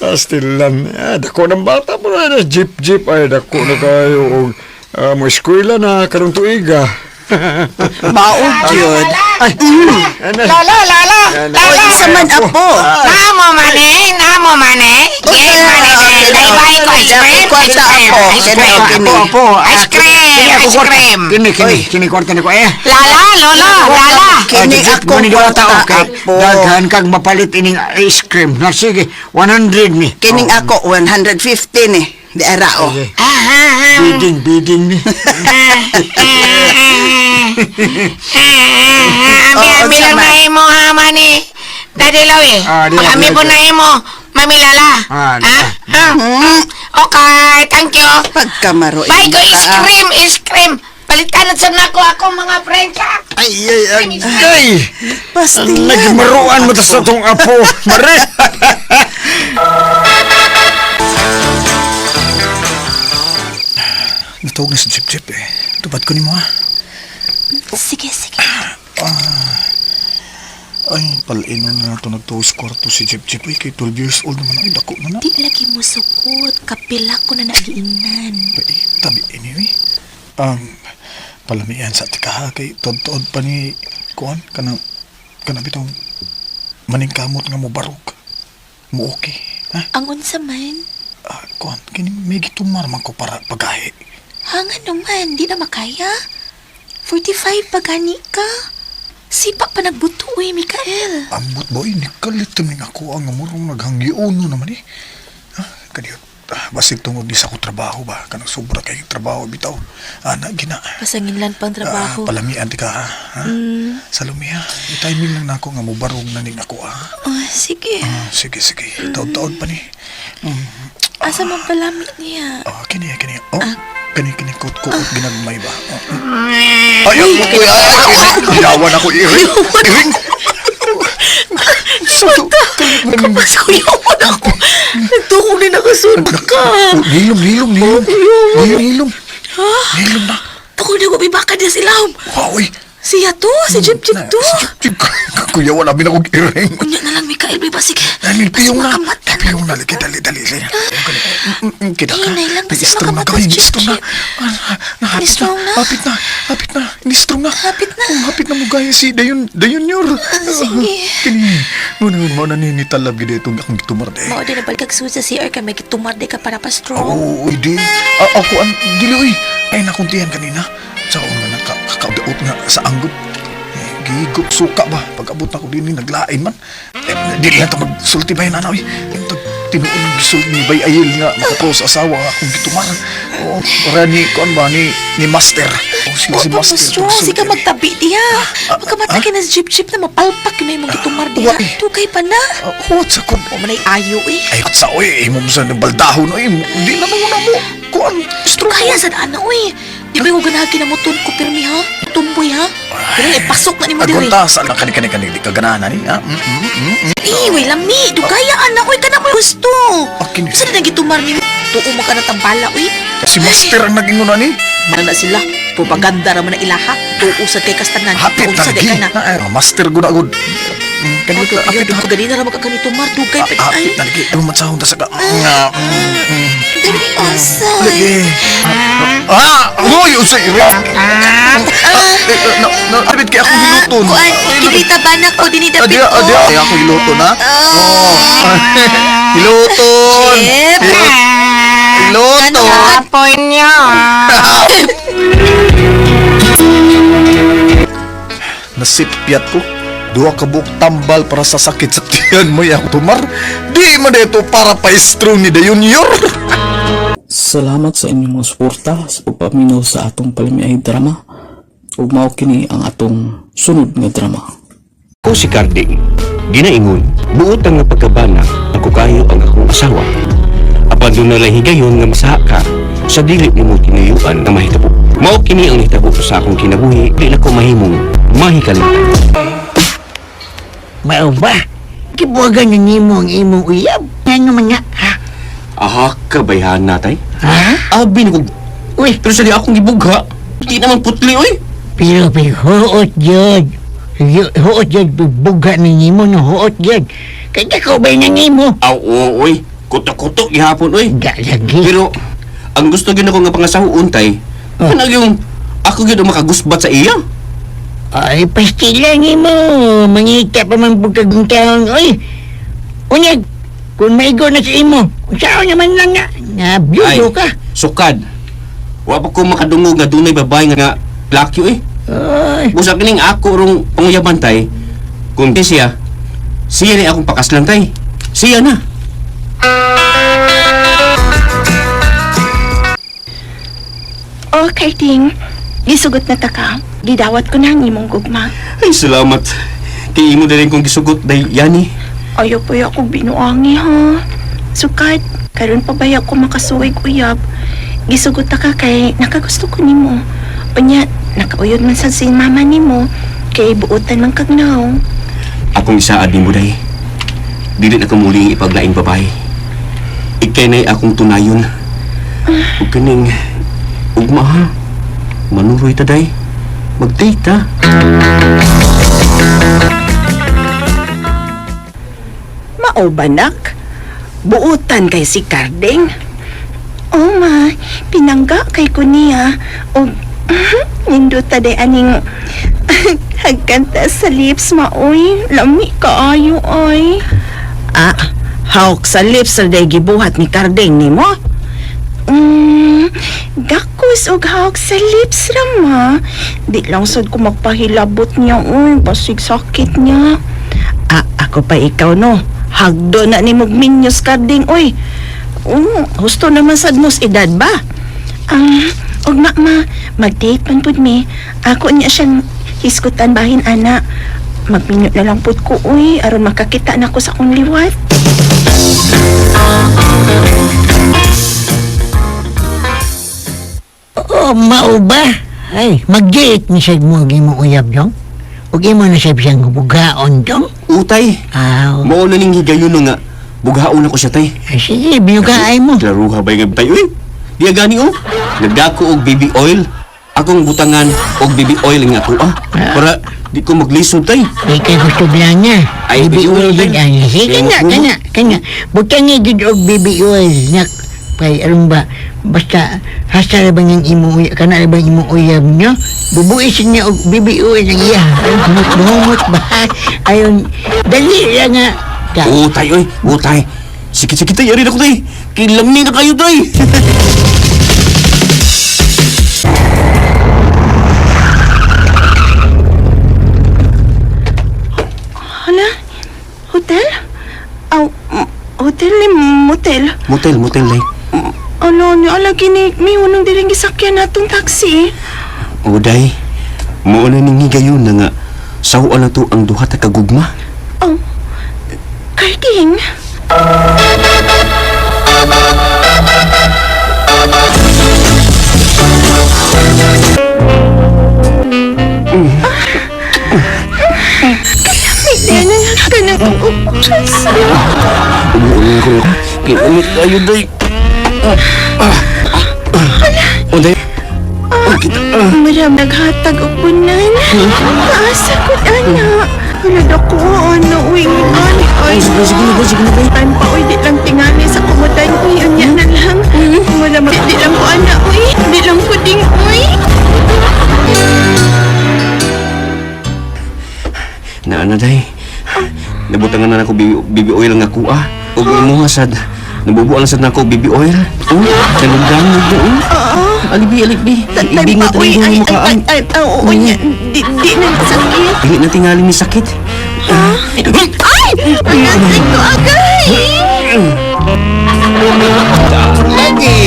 Astilan, dako ng bata mo na, jeep-jeep, ay dako na kayo og mo eskwela na karong tuiga. Maog yun. Ay, Lolo, lolo, Oy, isa man apo. Namo mane, namo mane. Yes, mane. Dai bai ko ice cream, ice Kwarta cream, apo. ice cream. Kini, Apo, Ice cream, ice cream. Kini, kini, kini kwarta ni ko eh. Lala, lolo, lala. Kini Ako akong ni kwarta okay. apo. Daghan kag mapalit ining ice cream. Na sige, 100 ni. Kining ako 150 ni. Di ara oh. Sige. Ah, Bidding, bidding ni. Ami, Oo, ami lang sama. na imo ha, mani. Daddy Lawi, Ah, di pag na, ami di po na. na imo, mami lala. Ah, di Ha? Ha? Okay, thank you. Pagkamaro. Bye ko ice cream, ice cream. Palitan na sa nako ako mga friends ha. Ay, ay, ay, ay. Pastilan. Nagmaruan mo ta sa tong apo. Mare. Natawag na si Jeep Jeep eh. Tupad ko ni mo ha. Sige, sige. Ay, palino na nato nagtuos kwarto si Jeep Jeep. Ay, kay 12 years old naman. Ay, dako na na. Di lagi mo sukot. Kapila ko na nagiingnan. Ay, tabi anyway. Palamian sa tika ha. Kay tuod-tuod pa ni Kuan. Kanang, kanang bitong maningkamot nga mo barog. Mo okay. Ha? Ang unsa man. Ah, Kuan, kini may gitumar man ko para pagahi. Hangan naman, di na makaya. 45 pa gani ka. Sipa pa nagbuto, uy, Mikael. Ambot boy, nikalit tuming ako ang amurong naghanggiuno naman eh. Ha? Kadiyot, basig tungod di sa ko trabaho ba? Kanang sobra kay trabaho bitaw. Ana, gina. Pasanginlan pang trabaho. Ah, palamian ti ka ha? Ha? Salome ha? I-timing lang nako nga mobarog na ning ako ha? Oh, sige. Ah, sige, sige. Taod-taod pa ni. Asa man palamit niya? Ah, kini, kini. Oh, kini, kini, kuot-kuot, ginagmay ba? Oh. Ay, ay, ay, ay, ay, Yawan ako, iring. Iring. Kapas ko yawan ako. Nagtukog na nakasunod ka. Oh, Nilom, nilom, nilom. Nilom, nilom. Nilom na. Tukog na gumibaka niya sila. Wow, uy. Siya to, si Jip Jip to. Si Jip, Kuya, wala bin akong iring. Unya na lang, Mikael, may basig. Dali, piyong na. makamata na. Piyong na, lagi, dali, dali. dali. Kita ka. Hinay lang, basta Nag-strong na makamata ka, si ini-strong na. Jip. Ah, na, hapit na, Ini-strong na? hapit na, hapit na, ini-strong na. Hapit na. Oh, hapit na mo gaya si Dayon, Dayon Yor. Sige. Kini, muna, muna ni nitalab gid itong akong gitumar de. Mao din na kag sa CR ka may gitumar di ka para pa strong. Oo, oh, di. Ah, ako, an, dili, uy. Ay, nakuntihan kanina. Sa una na, kakaudaot nga sa anggot. Eh, gigop suka ba? Pag-abot na ko din, eh, naglain man. Eh, dili na ito magsulti ba yun, ano, eh. Yung tinuon gisulti ni Bay Ayel nga, makatro sa asawa nga akong gitumar. Oo, para ni, kuan ba, ni Master. Oh, sila si Wa pa mo Master. strong, tagsulti, sige eh. magtabi diha. Magkamata kay na si Jip Jip na mapalpak yun na imong gitumar diha. Wa, eh. Dugay pa na. Ah, what sa kun? O manay ayo eh. Ay, sa oy, imo mo sa baldaho no, eh. Di na mo na mo. Kuan, strong. Kaya sa daan na oy. Di ba yung ganahan kinamuton ko pirmi ha? Tumboy ha? Pero ipasok na ni ni mo diri. Agunta sa lang kani kani kani di ka ganahan ani, ha? Mm. Eh, way lami. Dugayaan na oy kana mo gusto. Okay. Sa na gitumar ni tuo mo ka na tambala oy. Si Master ang naging una ni. Mana na sila. Propaganda ra man ang ilaha. Tuo sa kay kastanan. Hapit Tuo sa na kay lagi. kana. Ah, Master gud agud. Kani Ay, hapit dugo ganina ra makakanito mar dugay pa ay. Hapit na lagi. Ay, matsahon ta sa ka. Dili asay. Lagi. Ah, hoy, unsay iri? No, no, abit kay akong hiluton. Kuan, kirita ba na ko dinhi dapit Adi, ko? adi, ay ako hiluton ha. Oh. Hiluton. Chip. Hiluton. Apoy niya. Nasipyat ko. Duha ka buok tambal para sa sakit sa tiyan mo yang tumar. Di man ito para paistro ni the Junior. Salamat sa inyong mga suporta sa pagpaminaw sa atong palamiay drama ug mao kini ang atong sunod nga drama. Ko si Carding, ginaingon, buot ang nga pagkabana, ako kayo ang akong asawa. Apan doon na lang higayon nga masaha ka, sa dili nimo tinuyuan nga mahitabo. Mao kini ang nahitabo sa akong kinabuhi, di na ko mahimong mahikalitan. Mao ba? Gibuwagan na nimo ang imong uyab. Ano man nga, ha? Aha, kabayhan natay. Ha? Abi na ko. Uy, Pero sa di akong gibugha, di naman putli, oy. pero pero huot yun. Huot yun, bugha na nimo no, huot yun. Kaya ko ba na nimo? Aw, oo, oy. Kutok-kutok gihapon, oy. Ga lagi. Pero, ang gusto gyud ako nga pangasahuon tay, Oh. kanang yung ako gyud ang makagusbat sa iya. Ay, pastila nimo. Mangita pa man pagkag taon. Uy, unyag, kung maigo na sa imo, saan naman lang nga, nga byudo ka. Sukad. Wa pa ko makadungog nga dunay babae nga laki oy. Ay, Busa kining ako rong panguyaban tay. Kung di siya, siya ni akong pakaslan tay. Siya na. Oh, Karding. Gisugot na ta ka. Gidawat ko na ang imong gugma. Ay, salamat. Kay imo na rin kong gisugot day yani. Ayaw pa akong binuangi ha. Sukad, karon pa ba ako makasuwig uyab? Gisugot ta ka kay nakagusto ko nimo. Unya, nakauyod man sa si mama nimo kay buotan man kag naong. Akong isaad nimo day. Dili na ko muling ipaglaing babae. Ikay na'y akong tunayon. Ug kaning ugma ha. Manuroy ta day. Mag-date ta. Mao ba, nak? Buotan kay si Carding? Oh ma, pinangga kay ko niya. O, nindot ta day aning hagkanta sa lips maoy. Lami kaayo ay. Ah, hawk sa lips sa day gibuhat ni Carding nimo? Gakos og hawk sa lips ra ma. Di lang sad ko magpahilabot niya uy, basig sakit niya. Ah, ako pa ikaw no. Hagdo na ni minyos Carding oy. Husto naman sad mos edad ba? Og ma, mag-date man pud mi. Ako niya siyang hisgutan bahin ana. Magminyo na lang pud ko uy, aron makakita na ko sa akong liwat. oh, mao ba? Ay, mag-date ni sad mo ang imong uyab dong? Ug imo na sad siyang bugaon dong? Utay. Aw, Mao na ning higayon nga bughaon ako siya tay. ay, sige, binugaay mo. Klaruha ba yung tay? Uy, di gani oh. Nagdako og baby oil. Akong butangan og baby oil nga ako ah. Para di ko maglisod tay. Di kay gusto lang niya. Ay, BB baby oil oil gud din. ang. Sige Kaya na, mo- kana, kana. Butang niya gud og BB oil nak. Kay aron ba basta hasta ra ba niyang imong uyab kana ra ba imong uyab niyo? Bubuisin niya og BB oil ang iya. Ay, humot ba? Ayon dali ra nga. Ka. Oo tay oy, oo tay. Sige sige tay, ari na ko tay. Kilami na kayo tay. Hala? Hotel? Aw, hotel ni motel. Motel, motel day. Ano niyo ala gini, may unong diring gisakyan natong taxi. Oo day. Mao na ning higayon na nga sahuan na to ang duha ta kagugma. Oh, Carding. Umuulan ko. Kinamit kayo, day. O, day. Kita. Maram naghatag og bunan. Kaasa ko ana. Wala dako ano uy ani ay. Sige, sige, sige, sige, sige. Time pa uy di lang tingali sa kumutan uy unya na lang. Wala ma di lang ko ana uy. Di lang ko ding uy. Naana, day. Nabutangan na ako baby oil nga kuha. Ug imo nga sad. Nabubuan na sad nako baby oil. Oh, kanugdan mo doon. Alibi, alibi. Time Ibingat pa uy ang ay imong ay mukaan. ay ay oo unya di di na sakit. Dili na tingali ni sakit. Ay! Ay, ko agay. Lagi.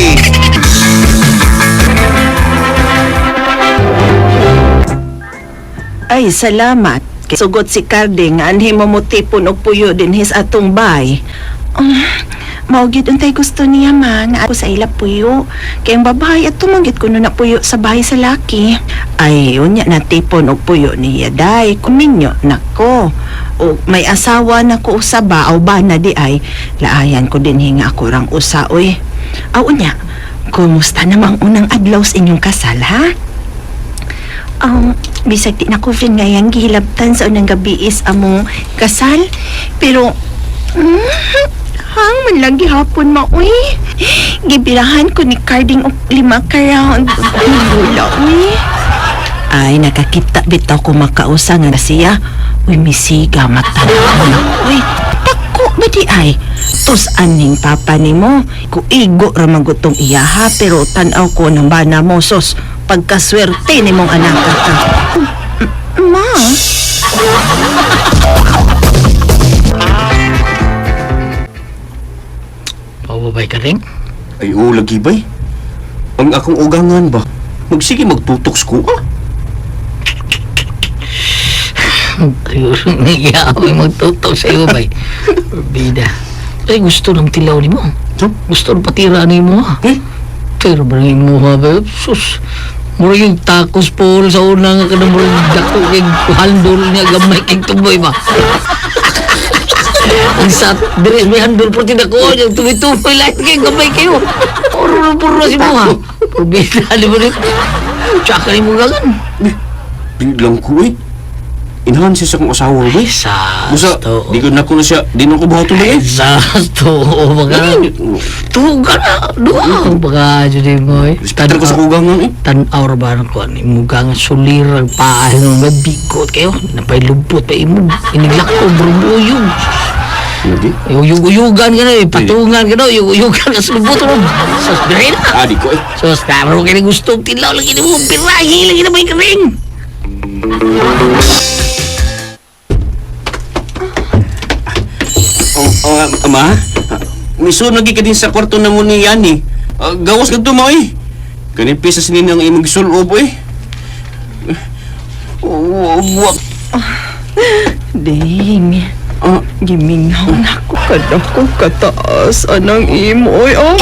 Ay, salamat. Sugot si Carding, anhi mo mutipon og puyo dinhis atong bay. Mao gyud untay gusto niya ma nga ako sa ila puyo. Kay ang babae at tumanggit kuno na puyo sa bahay sa laki. Ay, unya natipon og puyo niya day. Kuminyo nako. O may asawa na ko usa ba aw ba na di ay laayan ko din hinga ako rang usa oy. Aw unya, kumusta namang unang adlaw sa inyong kasal ha? Bisag di na ko friend ngayang gihilabtan sa unang gabi is among kasal. Pero, hang man lang gihapon ma, uy. Gibirahan ko ni Carding og 5 ka round. Wala, uy. Ay, nakakita bitaw ko makausa nga siya. Uy, misiga mata na. Uy, dako ba di ay? Tos aning papa nimo. Kuigo ra man gud tong iyaha pero tan-aw ko ng bana mo sos pagkaswerte nimong anak ka. Ma, Pababay ka rin? Ay, oo, lagi bay. Ang akong ugangan ba? Magsige magtutok sa kuha. Siguro niya ako magtutok sa iyo, bay. Bida. Ay, gusto ng tilaw ni mo. Huh? Gusto ng patira ni mo, ha? Eh? Pero ba mo ha, bay? Sus, mura yung tacos pol sa una nga kanang mura yung dako kay handol niya gamay kay tuboy ba? Ang sa dire may handol po tinako yung tuboy-tuboy lahat kay gamay kayo. Puro puro si mo ha. Bida di ba rin? Tsaka ni mo gangan. Biglang ko eh. Inahan siya sa akong asawa bay. Sa Busa, di ko na ko na siya, di na ko buhaton ba eh. Sa to mga tuga na duha baka jud mo eh. Respetar ko sa kugangan eh. Tan-aw ra ba ng kuan imo nga sulirang paa mo mabigot kayo napay lupot pa imo iniglako brubuyog. Lagi? Uyug-uyugan ka na eh, patungan ka na, uyug-uyugan ka sa lubot mo. Sus, diri na. Ah, di ko eh. Sus, tama kayo gustong tilaw lagi ni mo, pirahi lagi na may kering. Oh, oh, ama, miso lagi ka din sa kwarto na mo ni Yani. Gawas ka mo eh. Kanipis sa sinin ang imong gisulob eh. Oh, buwak. Ding. Ah. Gimingaw na ko kadako kataas anang imo oy oh.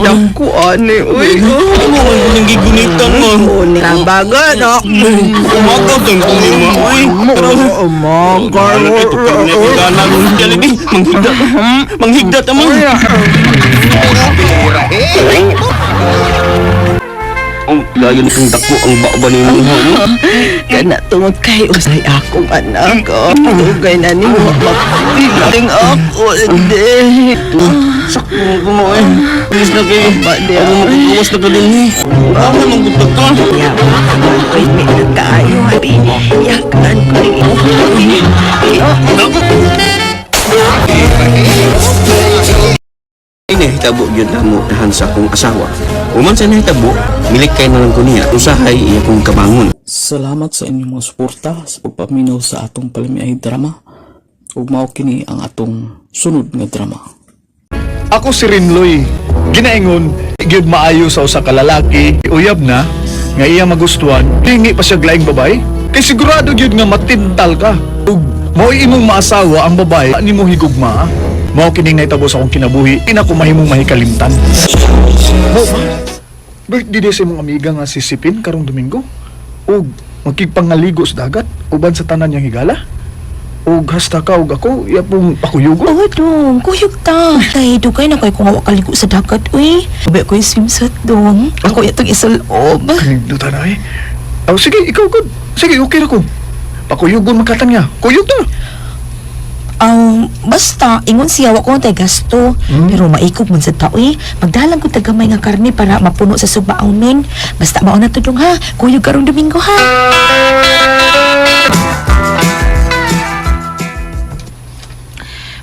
Dako ani oy. Ano ang nang gigunitan mo? Tabaga no. Umagaw kang kumima, oy. Umaga. Ano ito, pero na akong gana nung Jollibee. Manghigda. Manghigda tamo. Ang layo ni kang dako ang baba ni mo. Kana tungod kay usay akong anak. Oh. Dugay na nimo mapiling ako. Hindi. Sakto mo mo eh. Bilis na kayo. Ba, di Ako makagawas na ka din eh. Ako manggutak ka. Ya, ay may nagkaayo, abi. Yakan ko rin Ay nahitabo gyud namo dahan sa akong asawa. Uman sa nahitabo, milikay na lang ko niya. Usahay iya kong kabangon. Salamat sa inyong mga suporta sa pagpaminaw sa atong palamiay drama. Ug mao kini ang atong sunod nga drama. Ako si Rinloy. Ginaingon, gyud maayo sa usa ka lalaki, uyab na, nga iya magustuhan, hingi pa siya laing babae. Kay sigurado gyud nga matintal ka. Ug mao'y imong maasawa ang babae nimo higugma. Mao kining nahitabo sa akong kinabuhi, ina ko mahimong mahikalimtan. Mo ba? Birthday day sa imong amiga nga si Sipin karong Domingo. Ug magkigpangaligo sa dagat uban sa tanan niyang higala. Og hasta ka og ako, iya pong pakuyugon. Oo, dong. Kuyog ta. Kay dugay na kay kung awa kaligo sa dagat, uy. Ubi ko yung swimsuit, dong. Ako itong isulob. Kanigdutan na eh. Oh, sige, ikaw gud. Sige, okay ra ko. Pakuyugon makatan niya. Kuyog ta. Basta, ingon siya, wa ko tay gasto. Pero maikog man sa tao, eh. Magdalang ko tagamay nga karne para mapuno sa subaong nun. Basta mao na to, dong, ha. Kuyog karong Domingo, ha.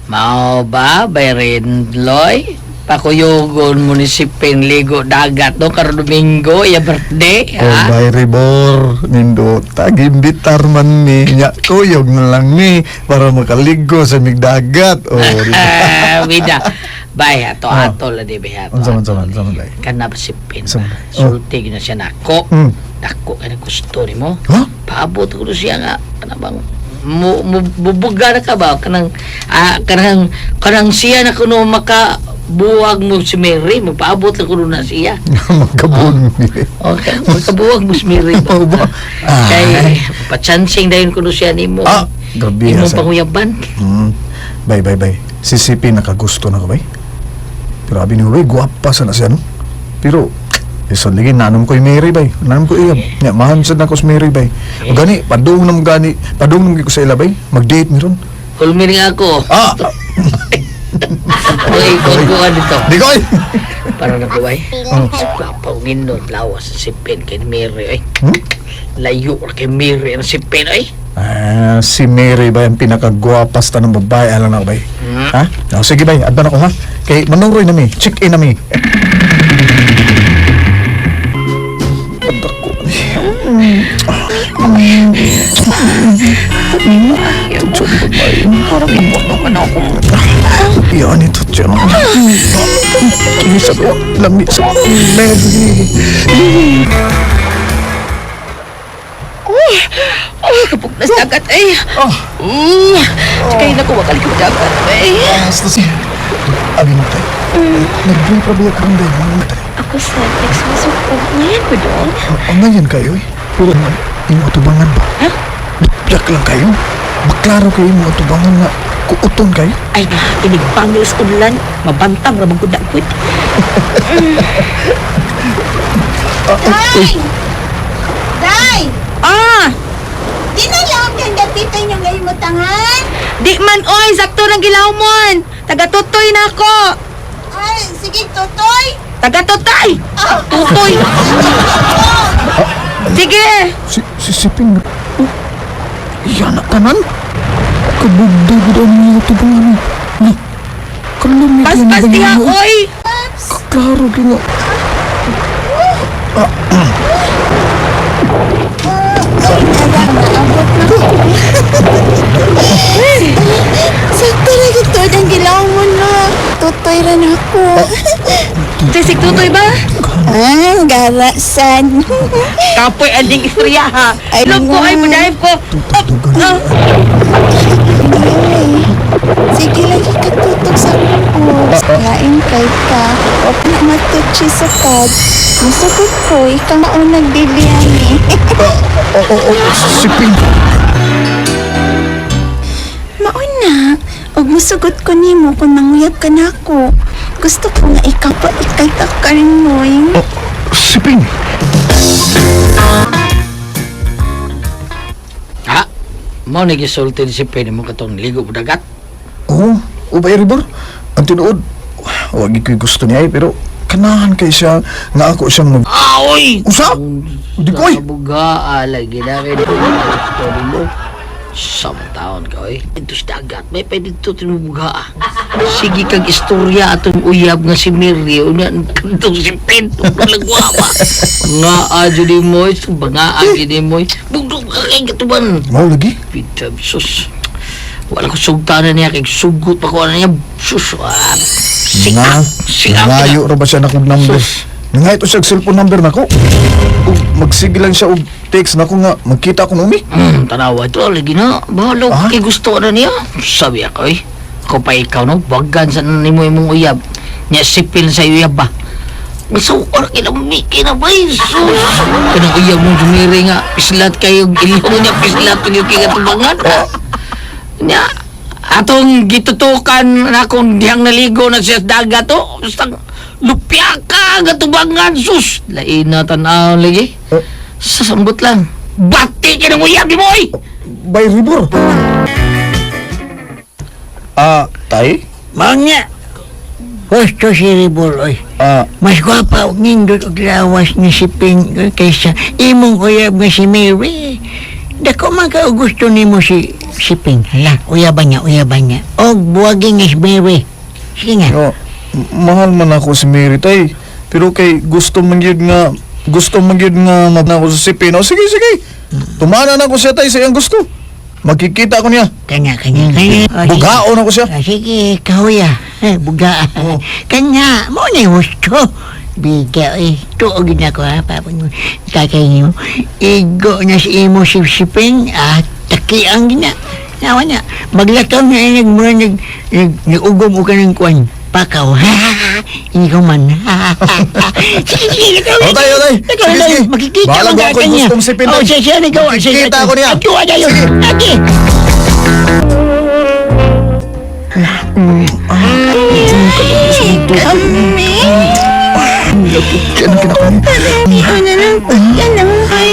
Mao ba, Bayrin Loy? Pakuyugon munisipin ligo dagat no karon Domingo iya birthday Oh, ha. bay ribor, nindo, tagimbitar man ni, nya kuyog na lang ni, para makaligo sa migdagat. Oh, di ba? Ah, Wida. Bay ato ato la di bay ato. Unsa man, unsa man, unsa man, bay. Kana ba sipin. Unsa man, bay? Oh. Sulti gyud na siya nako. Mm. Dako kay gusto nimo. Ha? Paabot ko na siya nga kana bang mo bubuga na ka ba kanang kanang kanang siya na kuno maka buwag mo si Mary mapaabot na kuno na siya. Magkabon ni. Okay, makabuwag mo si Mary ba? Oo ba? Kay pachancing dayon kuno siya nimo. Ah, grabe Imong sa. panguyaban. Mm. Bay, bay, bay. Si CP nakagusto na ko, bay. Pero abi ni bay, guwapa sana siya, no? Pero, isan lagi, nanom ko yung Mary, bay. Nanom ko iya. Nya, mahan sad na ko si Mary, bay. O gani, padung nam gani, padung nam ko sa ila, bay. Mag-date mi ron. Hulmi nga ako. Ah! Uy, ko ka dito. Di ko, ay! Para na ko bay. Oh. Gwapa ang inon lawas sa sipin kay Mary ay. Hmm? Layo ra kay Mary ang sipin ay. Ah, si Mary ba ang pinakagwapas ta ng babae alang na ko, bay? Ha? O, sige, bay. Adban ako, ha? Kay manuroy na mi. Check in na mi. Dako. Yan ito, tiyan. Kisa ko, lami sa Mary. Uy, oh, kapog na sa dagat, ay. Ah, Kaya na ko wakal ko dagat, ay. basta si... Abi mo tayo. Nag-drink pa ba yung karang dahil? Mga tayo. Ako sa nagsumasok ko. Ngayon ko dong. Ang ngayon kayo eh. Pero imo atubangan ba? Ha? Biyak lang kayo. Maklaro kayo imo atubangan nga kuuton kayo. Ay na, inigbangil sa unlan. Mabantang ramang ko dagot. Ay! Day! Ah! Di na lang kang dapitan yung ngayon mo tangan. Di man, oy! Sakto ng gilawmon! Taga-tutoy na ako! Ay, sige, Totoy. Taga-tutoy! Tutoy! Sige! Si Siping. Oh, yan na tanan. Kabugday ko daw niya atubangan. Na, kalumi Paspas diha, oy! Klaro gina. Sakto na tutoy ang gilawmon na. Totoy rin ako. Sisig tutoy ba? Ah, garasan. Kapoy anding istorya ha. Ay, Love ko ay nga. padayon ko. Up, ah. Sige lagi katutok sa kubos. Lain kay ka. Huwag na matutsi sa pad. Masukot ko, ikaw ang nagbibiyan eh. Oh, oh, oh, Siping. Mauna, og musugot ko nimo kung nanguyab ka na ako. Gusto ko nga ikaw pa ikay takarin mo eh. Oh, Siping. Ha? Mao ni gisulti ni sipin mo katong ligo mo dagat. Oo, oh, ubay ribor. Ang tinuod, wag ko'y gusto niya eh, pero kanahan kay siya nga ako siyang mag... Aoy! Usa? Di ko, oy! Buga lagi na kay gusto nimo. Sa taon ka oy. Dito sa dagat may pwede dito tinubuga. Sige kag istorya atong uyab nga si Mary unya kadtong si Pin lagwa ba. Nga adyo ni mo, nga adyo ni mo. Bugdog ka kay katuban. Mao lagi? Bitab sus. Wala ko sugtanan niya kay sugot pa ko ana niya. Sus. Ah, Nga, Siak. Nangayo ra ba siya nakong number? Sus. Nangayo to siya og cellphone number nako. Ug magsige lang siya og text nako nga magkita ko umi. Tanawa ito, lagi na. Bahala Ah? kay gusto na niya. Sabi ako eh. Ako pa ikaw no, bagan sa nimo imong uyab. Nya sipil sa uyab ba. So, or kinami, kinabay, sus. Kanang uyab mong sumiri nga, pislat kayo, ilong niya, pislat kayo, kaya tubangan. Nya, atong gitutukan na akong dihang naligo na siya sa dagat to. Basta lupya ka nga tubangan sus. Lain na tanaw lagi. Sasambot lang. Bati ka ng uyab ni mo, oy! Bay Ribor. Ah, tay? Mangya. Gusto si Ribor, oy. Ah, Mas gwapa og nindot og lawas ni si Ping oy, kaysa imong uyab nga si Mary. Dako man ka og gusto nimo si si Ping. Hala, uyaban niya, uyaban niya. Og buwagin nga si Mary. Sige nga. no, mahal man ako si Mary, tay. Pero kay gusto man gyud nga mab na ako sa sipin. Oh, sige, sige. Tumana na ako siya, tay, sa iyang gusto. Makikita ko niya. Kanya, kanya, kanya. O, sige. Bugaon ako siya. Ah, sige, kahuya. Eh, buga. Oh. Kanya, mo na yung gusto. Biga, eh. Tuog na ko, ha, papa mo. Tatay niyo. Igo na si imo si Siping, ah, takiang gina. Nawa na. Maglakaw na, eh, nagmura, nag, nag, nag-ugom o ka ng kwan. Pakaw, ha, ha, ha. Ikaw man, ha, ha, ha. Sige, sige, lakaw. O, tay, o, tay. Lakaw, Sige, lakaw. sige. Makikita Bahala mo ko ako'y kanya. gustong sipin, Oh, tay. siya, siya, nagawa. Siya, Makikita ko niya. Atuwa na yun. Ate. Kami. Kaya kinakain. Palamian na lang. Yan ang ay.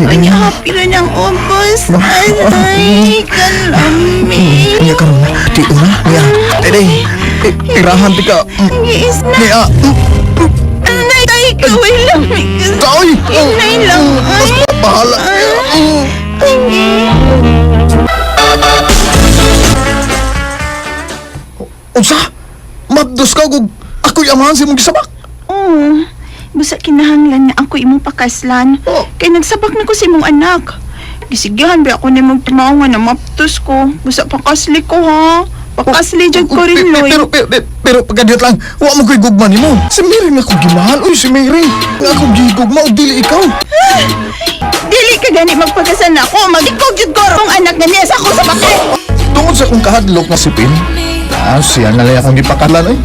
Ay, happy na ng ubos. Ay, kalami. Niya karon ti una niya. Tay, day. Eh, Tirahan ti ka. Giis na. Niya. Anay, tay, kaway lami. Kaoy. Inay lang, ay. Bahala. Unsa? Mabdos ka kung ako'y amahan sa imong gisabak. Oo. Busa kinahanglan nga ako imong pakaslan. Oh. Kay nagsabak na ko sa imong anak. Gisigihan ba ako nimong tumaw nga na maptos ko. Busa pakasli ko ha. Pakasli jud ko rin, Loy. Pero, pero, pero, pero pagkadiyot lang, wa mo ko'y gugma nimo. Si Mary nga akong gimahal. Uy, si Mary. Nga akong gigugma o dili ikaw. Dili ka gani magpakasan ako. Magikog jud ko rong anak nga niya sa ako sa bakit. Tungod sa akong kahadlok na sipin, ah, siya na lang akong gipakalan ay.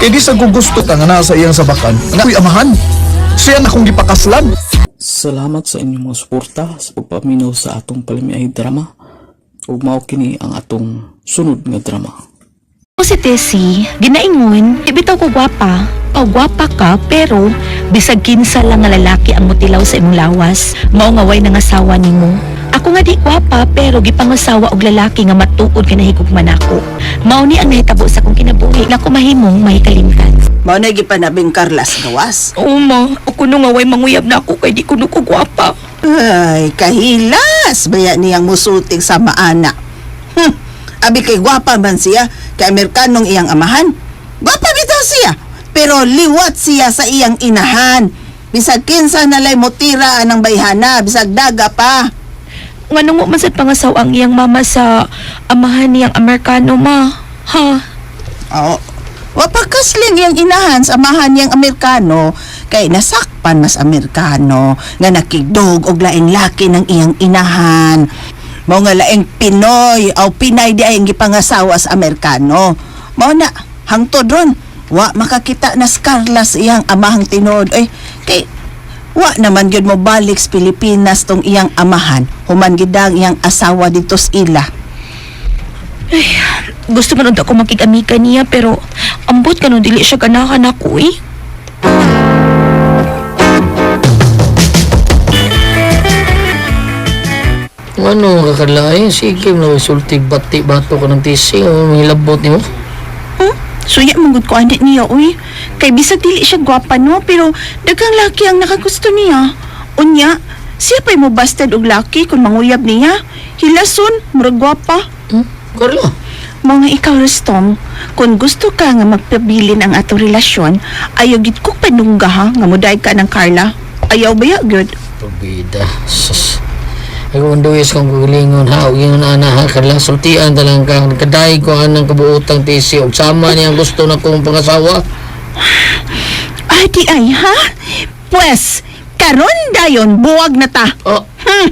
Kay di sa gugusto ka nga naa sa iyang sabakan, nga ako'y amahan. Siya na akong gipakaslan. Salamat sa inyong mga suporta sa pagpaminaw sa atong palamiay drama. Ug mao kini ang atong sunod nga drama. Ko si Tessie, ginaingon, ibitaw ko gwapa. O gwapa ka, pero bisag kinsa lang nga lalaki ang mutilaw sa imong lawas, mao nga way nangasawa nimo. Ako nga di gwapa, pero gipangasawa og lalaki nga matuod nga nahigugma nako. Mao ni ang nahitabo sa akong kinabuhi nga ako mahimong mahikalimtan. Mao na gipanabing Carlas gawas. Oo ma, ako no nga way manguyab na ako kay di kuno ko gwapa. Ay, kahilas baya niyang musulting sa maana. Abi kay gwapa man siya kay Amerikanong iyang amahan. Gwapa bitaw siya, pero liwat siya sa iyang inahan. Bisag kinsa nalay motira anang bayhana, bisag daga pa. Ngano mo man sad pangasawa ang iyang mama sa amahan niyang Amerikano ma? Ha? Oo. Wa pa kasling iyang inahan sa amahan niyang Amerikano kay nasakpan mas Amerikano nga nakigdog og laing laki ng iyang inahan. Mao nga laing Pinoy o Pinay di ay ang gipangasawa sa Amerikano. Mao na hangtod ron wa makakita na Carla sa iyang amahang tinuod ay kay wa naman gyud mo balik sa Pilipinas tong iyang amahan human gid ang iyang asawa dito sa ila. Gusto man unta ko makig-amika niya pero ambot kanon dili siya ganahan ako eh. Ano ka kalain? Sige, na sultig bati bato ka ng tising. O, mga nimo. Suya mangud ko anak niya, uy. Kay bisag dili siya gwapa no, pero daghang laki ang nakagusto niya. Unya, siya pa'y mo busted og laki kung manguyab niya. Hilason, murag gwapa. Carla. Mga ikaw, Rustom, kung gusto ka nga magpabilin ang atong relasyon, ayaw gid ko panungga ha, nga muday ka ng Carla. Ayaw ba ya, good? Pabida. Sus. Ay kung duwis kong kagalingon ha, huwag yung ana ha, Carla, sultian talang ka, kaday ko anang kabuotang tisi, og sama niya ang gusto na kong pangasawa. Ay, di ay, ha? Pwes, karon dayon, buwag na ta. Oh. Hmm.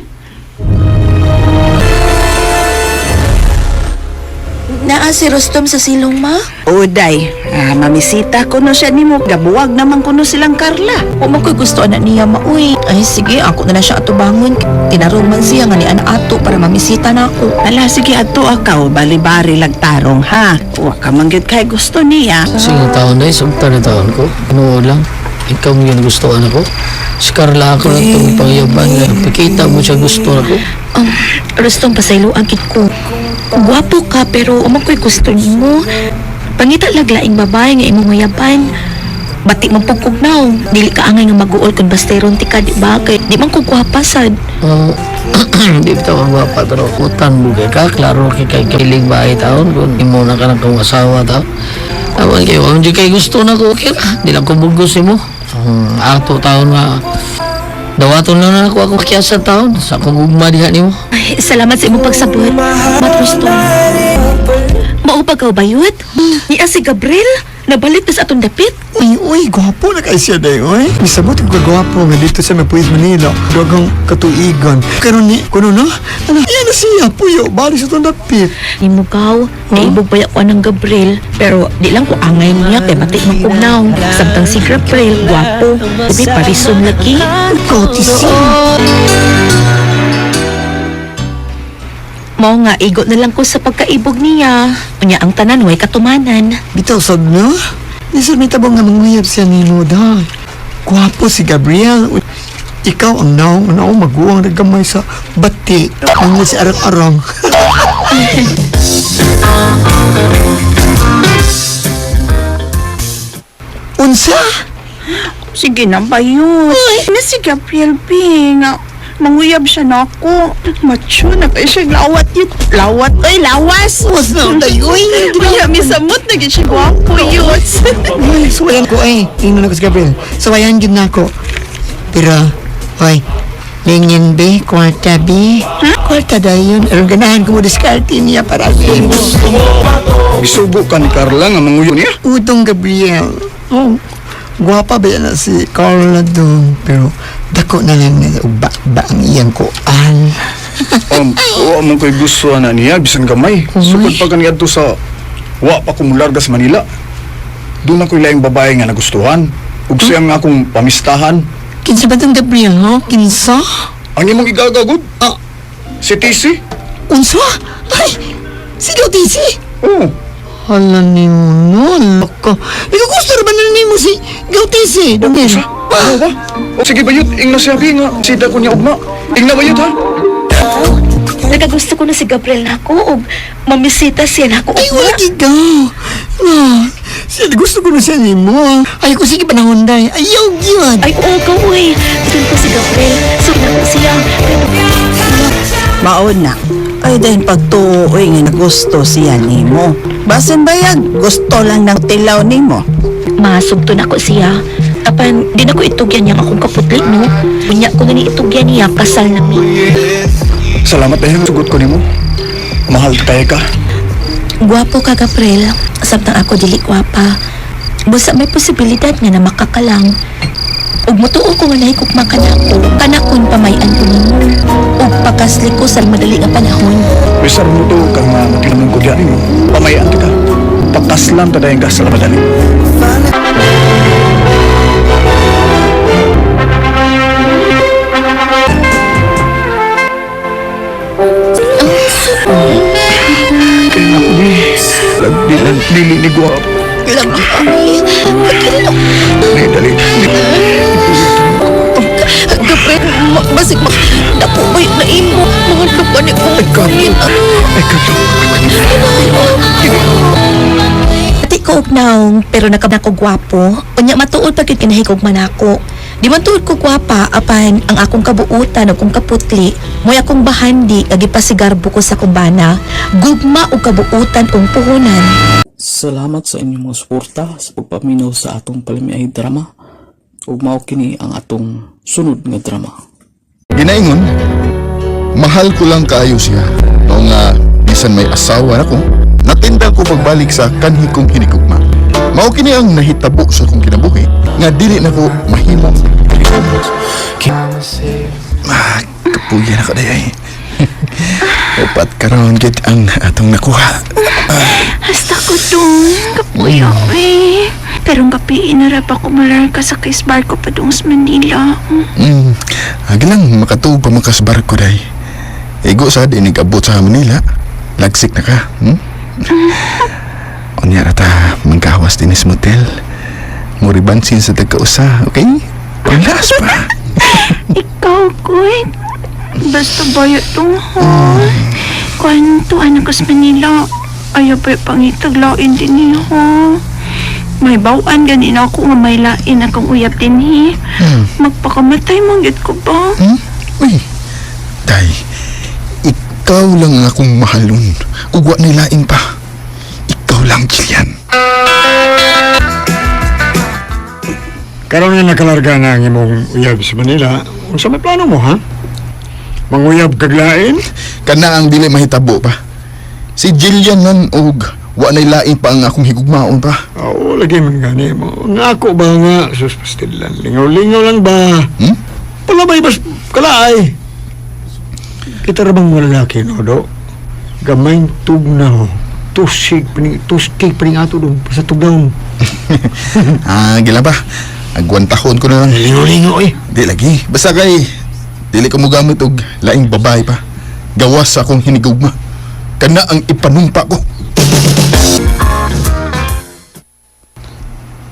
Na Naa si Rostom sa silong, ma? Uday, mamisita ko no siya nimo. Gabuwag naman kuno silang Carla. Wa man ko'y gusto anak niya, ma. Uy, ay sige, ako na lang siya atubangon. Tinarong man siya nga ni anak ato para mamisita na ako. Ala, sige ato akaw, bali-bari lagtarong ha. Wa ka man gyud kay gusto niya. Sige taon na, sugta na taon ko. Noon lang. Ikaw mo yun gusto ako. Si Carla ako lang itong pangyaban. Pakita mo siya gusto ako. Rostom, pasaylo ang kit ko. Gwapo ka pero wa man ko'y gusto nimo. Pangita laglaing babae nga imong mayaban. Bati man pud kog naong. Dili ka angay nga mag-uol kun basteron ti ka, di ba? Kay di man ko gwapa sad. Oh, di bitaw ang gwapa pero utan mo kay ka. Klaro kay kay kapiling bahay taon. Kung imo na ka ng kong asawa taon. Awan kayo, ang di kay gusto na ko, okay ra. Di lang ko bugos mo. Ato taon nga. Dawaton lang na ako akong kiyasa taon. Sa akong ugma diha nimo. Ay, salamat sa imong pagsabot. Mat Rostom. Mao pa ka bayot? Niya si Gabriel, nabalik na sa atong dapit. Uy, uy, gwapo na kay siya day, uy. Misabot ko gwapo nga dito sa Mapuis, Manila. Dagang katuigan. Karon ni, kuno no? Ano, yan na siya, puyo, balik sa itong dapit. Nimo kaw, naibog baya ko ng Gabriel, pero di lang ko angay niya kay bati man kog naong. Samtang si Gabriel, gwapo, ubi parison lagi. Ikaw, tisi. Mao nga igo na lang ko sa pagkaibog niya. Unya ang tanan way katumanan. Bitaw sad no? Di sad may tabang nga manguyab siya ni Noda. Gwapo si Gabriel. Uy, ikaw ang naong naong maguwang naggamay sa bati. Ang si arang-arang. Unsa? Sige na ba yun? Na si Gabriel B. Nga, manguyab siya na ako. Macho na kayo siya lawat yun. Lawat, oy, lawas! Was na, day, uy. Uy, misamot na gyud siya gwapo yun. Uy, suwayan ko eh. Tingnan ako si Gabriel. Suwayan yun na ako. Pero, hoy, lingin be, kwarta be. Kwarta dayon. Aron ganahan ko mo diskarte niya para sa imo. Gisugo ka ni Carla nga manguyo niya. Utong Gabriel. Oh, guwapa ba yan na si Carla doon? Pero dako na lang na ba, ba ang iyang kuan. Wa man ko'y gusto na niya bisan gamay. Sukod pa kaniya to sa wa pa ko mularga sa Manila. Doon ako'y laing babae nga nagustuhan. Ug siya nga akong pamistahan. Kinsa ba tong Gabriel, no? Kinsa? Ang imong igagagod? Ah. Si TC? Unsa? Ay, si Gaw TC? Oo. Hala ni mo, no? Loko. Ikaw gusto ra ba na nimo si Gaw TC? Dungin. Ano ba? O, sige bayot, ing na siya bi nga sida ko niya ugma. Ing na bayot ha? Nagagusto ko na si Gabriel nako og mamisita siya nako. Ay, wala gigaw. Ah, siya, gusto ko na siya nimo. Ay, ko sige panahon day. Ayaw, gyud. Ay, oo ka, uy. Doon ko si Gabriel. So, nako siya. Pero, Maon na. Ay, dahil pagtuoy nga nagusto siya nimo. Basin bayag, gusto lang ng tilaw nimo. Masugto na ko siya. Apan, di na ko itugyan niya akong kaputli, no? Unya ko na ni itugyan niya, kasal na mi. Salamat dahil sugot ko nimo. Mahal kaya ka. Gwapo ka, Gabriel. Samtang ako dili gwapa. Busa may posibilidad nga na makakalang. Ug mutuo ko nga nahikugma ka nako, kanakon pamayan ko nimo. Ug pakasli ko sa madali nga panahon. Bisar mo to kang matinamong ko diyan nimo. Pamayan ka. Pakaslan ta dahil ka sa madali. Kaya na ko ni. Dili ni guwapo. Dali, dali. Gabriel, basig dako ba na imo? Mga lupa ni ko. Ay, kato. Ati ko og naong, pero nakabna ko gwapo. Unya matuod pag kinahigog man ako. Di man tuod ko gwapa apan ang akong kabuutan ug akong kaputli, mo'y akong bahandi nga gipasigarbo ko sa kumbana. Gugma og kabuutan ug puhunan. Salamat sa inyong mga suporta sa pagpaminaw sa atong palamiay drama. Ug mao kini ang atong sunod nga drama. Ginaingon, mahal ko lang kaayo siya. Mao nga bisan may asawa na ko, natindang ko pagbalik sa kanhi kong hinigugma. Mao kini ang nahitabo sa akong kinabuhi nga dili na ko mahimong kalimot. Ah, kapuya na ko day. Upat karon gid ang atong nakuha. Hasta ko dong. Kapuya, eh. Pero ang gabi, inarap ako malarga sa kay barko pa dong sa Manila. Agi lang, makatuog pa makas barko day. Igo sad, inigabot sa Manila. Lagsik na ka, Unya rata, mangkawas din sa motel. Muribansin sa tagkausa, okay? Panglas pa. Ikaw, kuy. Basta bayot dong, ha? Kwanto, anak ko sa Manila. Ayaw pa pangitaglain din niya, ha? May bawaan ganin ako nga may lain akong uyab din, hi. Magpakamatay mong yun ko ba? Uy, day, ikaw lang ang akong mahalon. Ugwa nilain pa. Ikaw lang, Jillian. Karon nga nakalarga na ang imong uyab sa Manila, unsa may plano mo, ha? Manguyab kag lain? Kana ang dili mahitabo pa. Si Jillian man og wa nay lain pa ang akong higugmaon pa. Oo, lagi man gani mo. Nga ako ba nga, sus pastilan, lingaw-lingaw lang ba? Palabay bas kalaay. Kita ra bang mga lalaki, no, do? Gamay tugnaw. Tusig, pining, tuskig, pining ato dong, sa tugnaw. Ah, gila ba? Agwantahon ko na lang. Lingaw-lingaw eh. Di lagi. Basta kay dili ko mogamit og laing babae pa. Gawas sa akong hinigugma. Kana ang ipanumpa ko.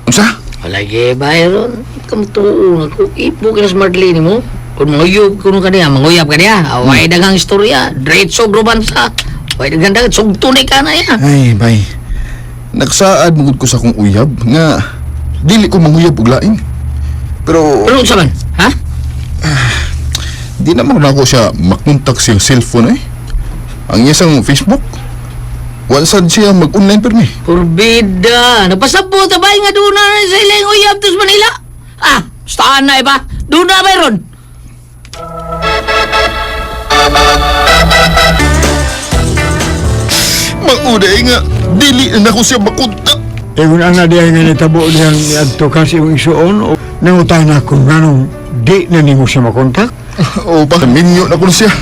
Unsa? Lagi, Byron. Kamutuo ako. Ipo ka na sa Marlene mo. Kung manguyab kuno ka niya, manguyab ka niya. Way daghang istorya. Diretso grobansa. Way daghang daghang. Sugtunay ka na yan. Ay, bay. Nagsaad mugod ko sa akong uyab nga dili ko manguyab og laing. Pero Pero unsa man? Ha? Di naman na ako siya makontak siyang cellphone eh. Ang iyang Facebook. Wala sad siya mag-online permi. Purbida. Nagpasabot na ba nga doon na sa ilang uyab to sa Manila? Ah, staan na iba. Doon na, Byron. Mauday nga, dili na ako siya makontak. Ingon ang diya nga nitabo diyang niadto ka sa imong isuon o nangutana kung nganong di na nimo siya makontak? Oo pa, minyo na ko na siya.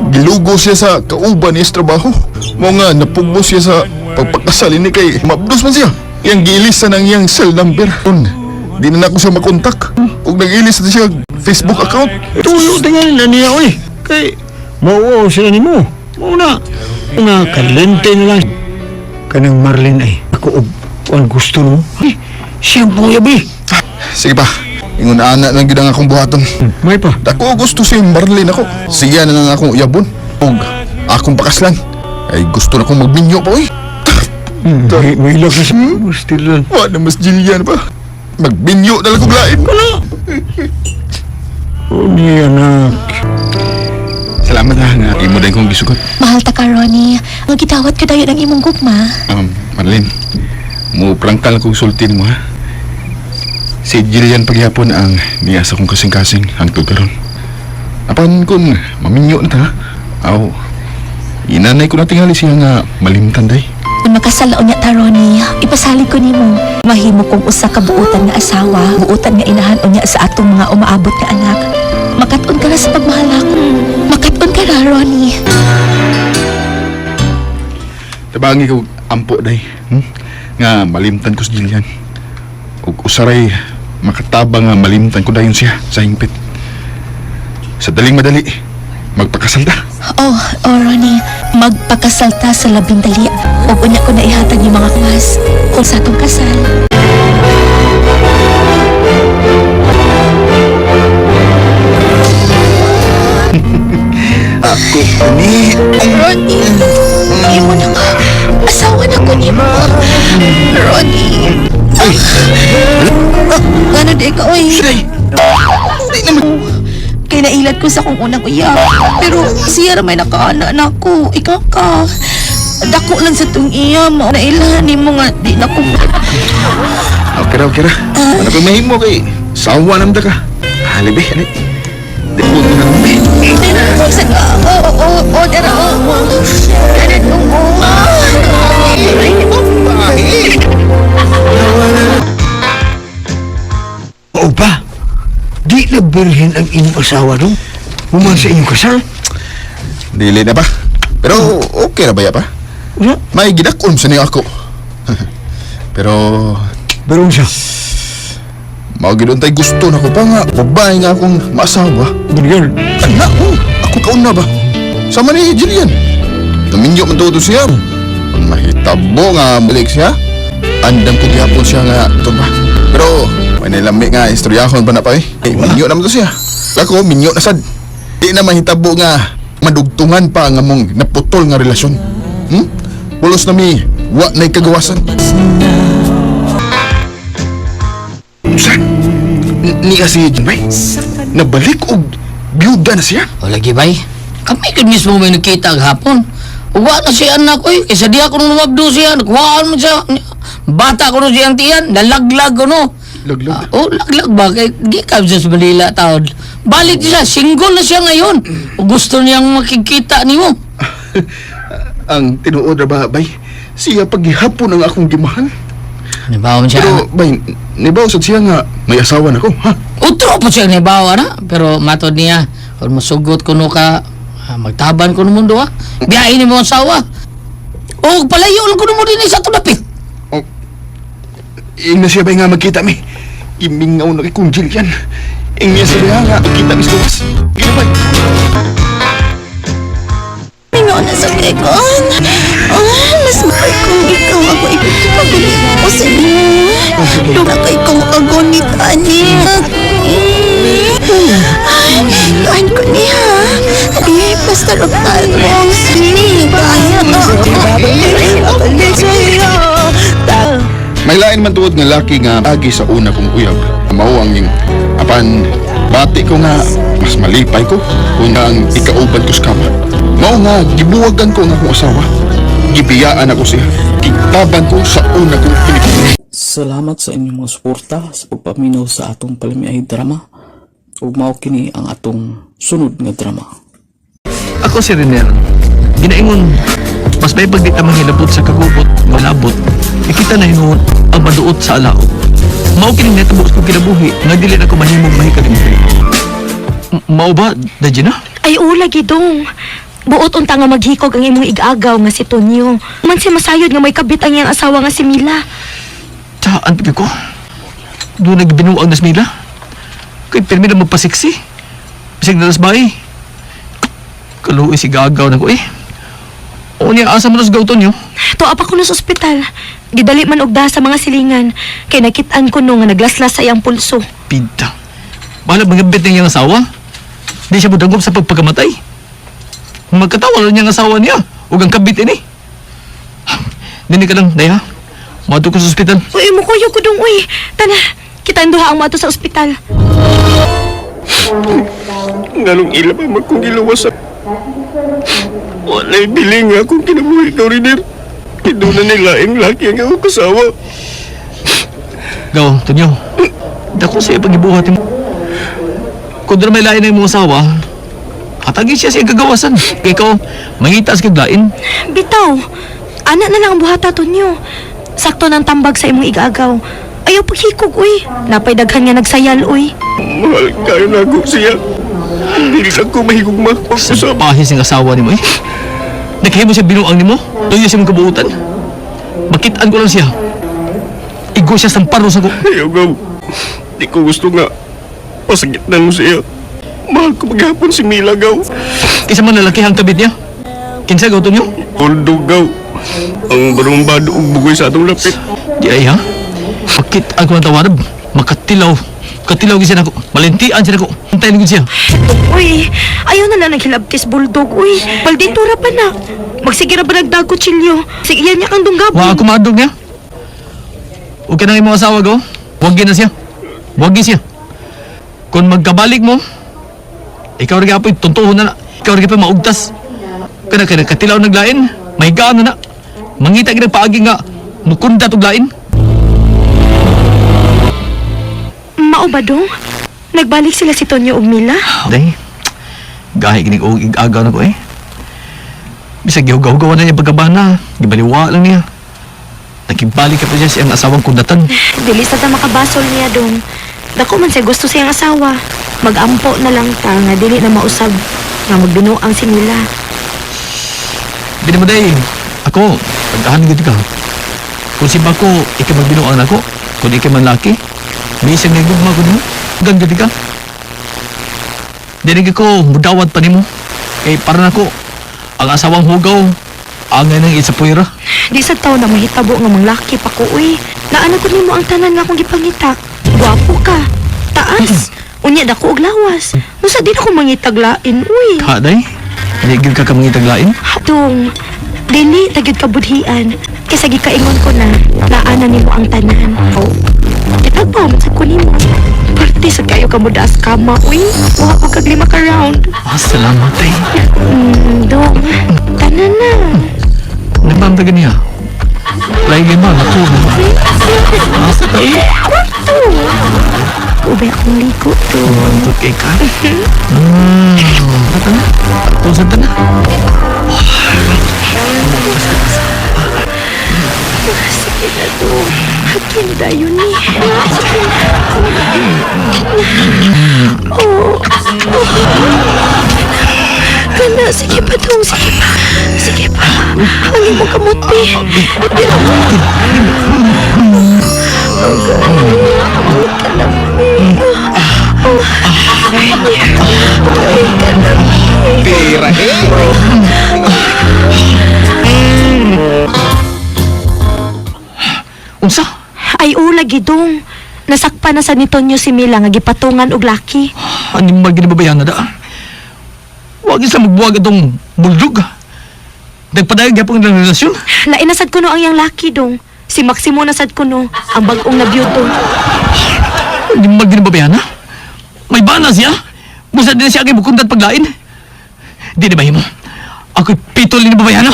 Gilugo siya sa kauban niya sa trabaho. Mao nga, napugbo siya sa pagpakasal ini kay mabdos man siya. Iyang giilisan ang iyang cell number. Di na nako siya makontak. Ug nag-ilis na siya Facebook account. Tulo tingali na niya oy. Kay mauo sila nimo. Mao na. Nga kalente na lang. Kanang Marlene ay ako og ang gusto no. Ay, siyang panguyabi. Sige pa. Ingon ana lang gyud ang akong buhaton. May pa. Dako gusto si Marlene ako. Siya na lang akong uyabon. Ug akong pakaslan. Ay gusto na kong magminyo pa oy. May ilog na sa still. Wa na mas Jillian pa. Magbinyo na lang kong lain. Oh, niya anak. Salamat ha nga imo din kong gisugot. Mahal ta ka, Ronnie. Magitawat ka dayon ang imong gugma. Marlene, mo prangkal kong sultin mo ha. Si Jillian paghapon ang niya sa kong kasing-kasing hangtod karon. Apan kung maminyo na ta, aw, inanay ko na tingali siya nga malimtan day. Kung makasal na unya ta, Ronnie, ipasalig ko nimo. Mahimo kong usa ka buutan nga asawa, buutan nga inahan unya sa atong mga umaabot nga anak. Makat-on ka na sa pagmahal nako. Makat-on ka ra, Ronnie. Tabangi ko ampo day, Nga malimtan ko si Jillian. Ug usaray makatabang nga malimtan ko dayon siya sa hingpit. Sa daling madali, magpakasal ta. Oh, Ronnie, magpakasal ta sa labing dali. Ug unya ko na ihatag yung mga kwas kung sa atong kasal. Ako ni Ronnie, imo na nga. Asawa na ko nimo. Ronnie. Ay. Ano di ka, oy? Di naman. Kay nailat ko sa akong unang uyab. Pero siya ra may nakaana na ako. Ikaw ka. Dako lang sa tong iya mo. Nailahan nimo nga di na ko. Okay ra, okay ra. Ano pa mahimo kay sawa naman ta ka. Hali be, hali. Di ko na lang be. Oo, oo, oo, dara, oo. Ganun, oo. Oo ba? Di na birhen ang inyong asawa no? Human sa inyong kasal? Dili na ba? Pero okay ra ba ya pa? Unya? May gidakon sa niya ako. Pero Pero siya. Mao gid untay gusto nako pa nga babae nga akong maasawa. Ganyan. Anak, oh, ako kauna ba? Sama ni Jillian. Naminyo man to siya. Ang mahitabo nga balik siya. Andam ko gihapon siya nga ito ba. Pero may nilami nga istoryahon pa na pa eh. Eh, minyo naman to siya. Ako, minyo na sad. Di na mahitabo nga madugtungan pa nga mong naputol nga relasyon. Hmm? Pulos na mi, wa na'y kagawasan. Sa? Ni kasi bay, nabalik og biyuda na siya. O lagi bay, kami gud mismo may nakita hapon. Uwa na siya anak oy, kaysa di ako nung lumabdo siya, nakuhaan mo siya. Bata ko nung siyang tiyan, nalaglag ko no. Laglag? Oh, laglag ba? Kay gikan siya sa Manila taon. Balik siya, single na siya ngayon. O gusto niyang makikita nimo. Ang tinuod ra ba, bay? Siya paghihapon ang akong gimahal. Nibaw man siya. Pero, bay, nibaw sad siya nga may asawa na ko, ha? Utro po siya nibaw na, pero matod niya, kung masugot kuno ka, magtaban kuno mundo ha. Biyahe ni mo ang asawa. O palayo lang kuno mo din sa tulapit. Oh, ing na siya bay nga magkita mi. Imingaw na kay kong Jillian. Ing niya siya nga magkita mi sa gawas. Gina, bay. Mingaw na sa kekon. Oh, mas mahal kung ikaw ako ipagpabili ko sa iyo. Doon kay kong kagunit, ani. Ay, tuan ko niya. Ay, basta ruktan mo. Sige, May lain man tuod nga laki nga agi sa una kong uyab. Mao ang ing apan bati ko nga mas malipay ko kung ang ikauban ko sa kama. Mao nga gibuwagan ko ang akong asawa. Gibiyaan ako siya. Gitaban ko sa una kong pinipili. Salamat sa inyong mga suporta sa pagpaminaw sa atong palamiay drama. Ug mao kini ang atong sunod nga drama. Ako si Renel. Ginaingon, mas may pagdi ta manghilabot sa kagubot, malabot. Ikita na hinuon ang maduot sa alao. Mao kining natabo sa kong kinabuhi nga dili na ko mahimong mahikalimpi. Mao ba, Dajina? Ay ula gidong. Buot unta nga maghikog ang imong igagaw nga si Tonyo. Man si masayod nga may kabit ang iyang asawa nga si Mila. Saan pipi ko? Doon nagbinuang na si Mila. Kay pirmi na magpasiksi. Bisag na bay. Kaluoy si gagaw na ko eh. O niya, asa man sa gawton nyo? Tuwa pa ko no sa ospital. Gidali man og sa mga silingan. Kay nakit-an ko no nga naglaslas sa iyang pulso. Pida. Bahala magabit ng iyang asawa. Di siya mudangop sa pagpagkamatay. Magkatawa lang niyang asawa niya. Huwag ang kabit ini. Dini ka lang, Daya. Mato ko sa ospital. Uy, mukuyo ko dong uy. Tana, kitang duha ang mato sa ospital. Nganong ila pa man kong giluwas sa... Wala'y biling nga akong kinabuhi ka, Riner. Kiduna nila ang laki ang akong kasawa. Gaw, Tonyo. Dako sa ipagibuhat mo. Kung doon may lain na imong asawa, hatagin siya sa iyang kagawasan. Kaya ikaw, mangita sa kaglain. Bitaw, ana na lang ang buhata Tonyo. Sakto ng tambag sa imong igagaw. Ayaw paghikog uy. Napay daghan nga nagsayal uy. Mahal kayo na ako siya. Hindi lang ko mahigugma. Sa pahis ng asawa nimo eh. Naghimo siya binuang nimo. Tuyo siya mong kabuutan. Makitaan ko lang siya. Igo siya sa paros ako. Ayaw, Gaw. Di ko gusto nga pasagitnan mo siya. Mahal ko maghapon si Mila, Gaw. Isa man lalaki ang kabit niya. Kinsa gaw to niyo? Bulldog, Gaw. Ang barumbado og bugoy sa atong lapit. Di ay ha? Makitaan ko ng tawarab. Makatilaw. Katilaw gid siya nako. Malintian siya nako. Antayin ko siya. Uy, ayaw na lang naghilabtis bulldog uy. Balditura pa na. Magsige ra ba nagdagkutsilyo? Sige yan niya kang dunggabon. Wa ako maadlok niya. Huwag ka nang imong asawa go. Wag na siya. Wag siya. Kung magkabalik mo, ikaw rin apoy tuntuhon na na. Ikaw rin apoy maugtas. Kana kana katilaw naglain, mahigaan na na. Mangita gid ang paagi nga mukunda tog lain. Mao ba dong? Nagbalik sila si Tonyo ug Mila? Day. Gahi ginig og igagaw na ko eh. Bisag gihugaw-hugawan na niya pagkabana, gibaliwa lang niya. Nakibalik ka pa siya sa iyang asawang kundatan. Dili sa ta makabasol niya dong. Dako man siya gusto sa iyang asawa. Magampo na lang ta nga dili na mausab nga magbinuang si Mila. Bini mo day, Ako, pagkahan gud ka. Kung si Bako, ikaw magbinuang nako. Kung ikaw man laki, bisag nga gugma ko nimo. Gan gud ka. Dili ko mudawat pa nimo. Kay para nako ang asawang hugaw angay nang isa puwera. Di sa taon na mahitabo nga manglaki pa ko, uy. Naana ko nimo ang tanan nga akong gipangita. Gwapo ka. Taas. Unya dako og lawas. Usa di na ko mangitaglain, uy. Ka day? Di gyud ka kamangitaglain? Dong, dili ta gyud ka budhian. Kaysa gikaingon ko na, naana nimo ang tanan. Oh. Kitagpaw man sad ko nimo. Parte sa kayo ka mo daas kama, uy. Wa ko kag 5 ka round. Ah, salamat ay. Dong, tanan na. Nagmam ta ganiya. Lain ba nako ba? Asa ta eh? Kwarto. Ubay akong ligo to. Antot kay ka. Tata na. Tusan ta na. Sige na to. Hakin dayon ni. Sige na. Oh. Oh. Kana, sige pa dong. Sige pa. Sige pa. Ang imong kamot, be. Tira eh. Unsa? Ay, ula gidong. Nasakpa na sa ni Tonyo si Mila nga gipatungan og laki. Animal gini babayan na da. Wag isa magbuwag itong buldog. Nagpadayag gyapon ang relasyon. Lain na sad kuno ang iyang laki dong. Si Maximo na sad kuno ang bag-ong nabiyuto. Animal gini babayan na. May bana siya. Busa din siya kay bukundat paglain. Di na ba himo? Ako'y pitol ni babayan na.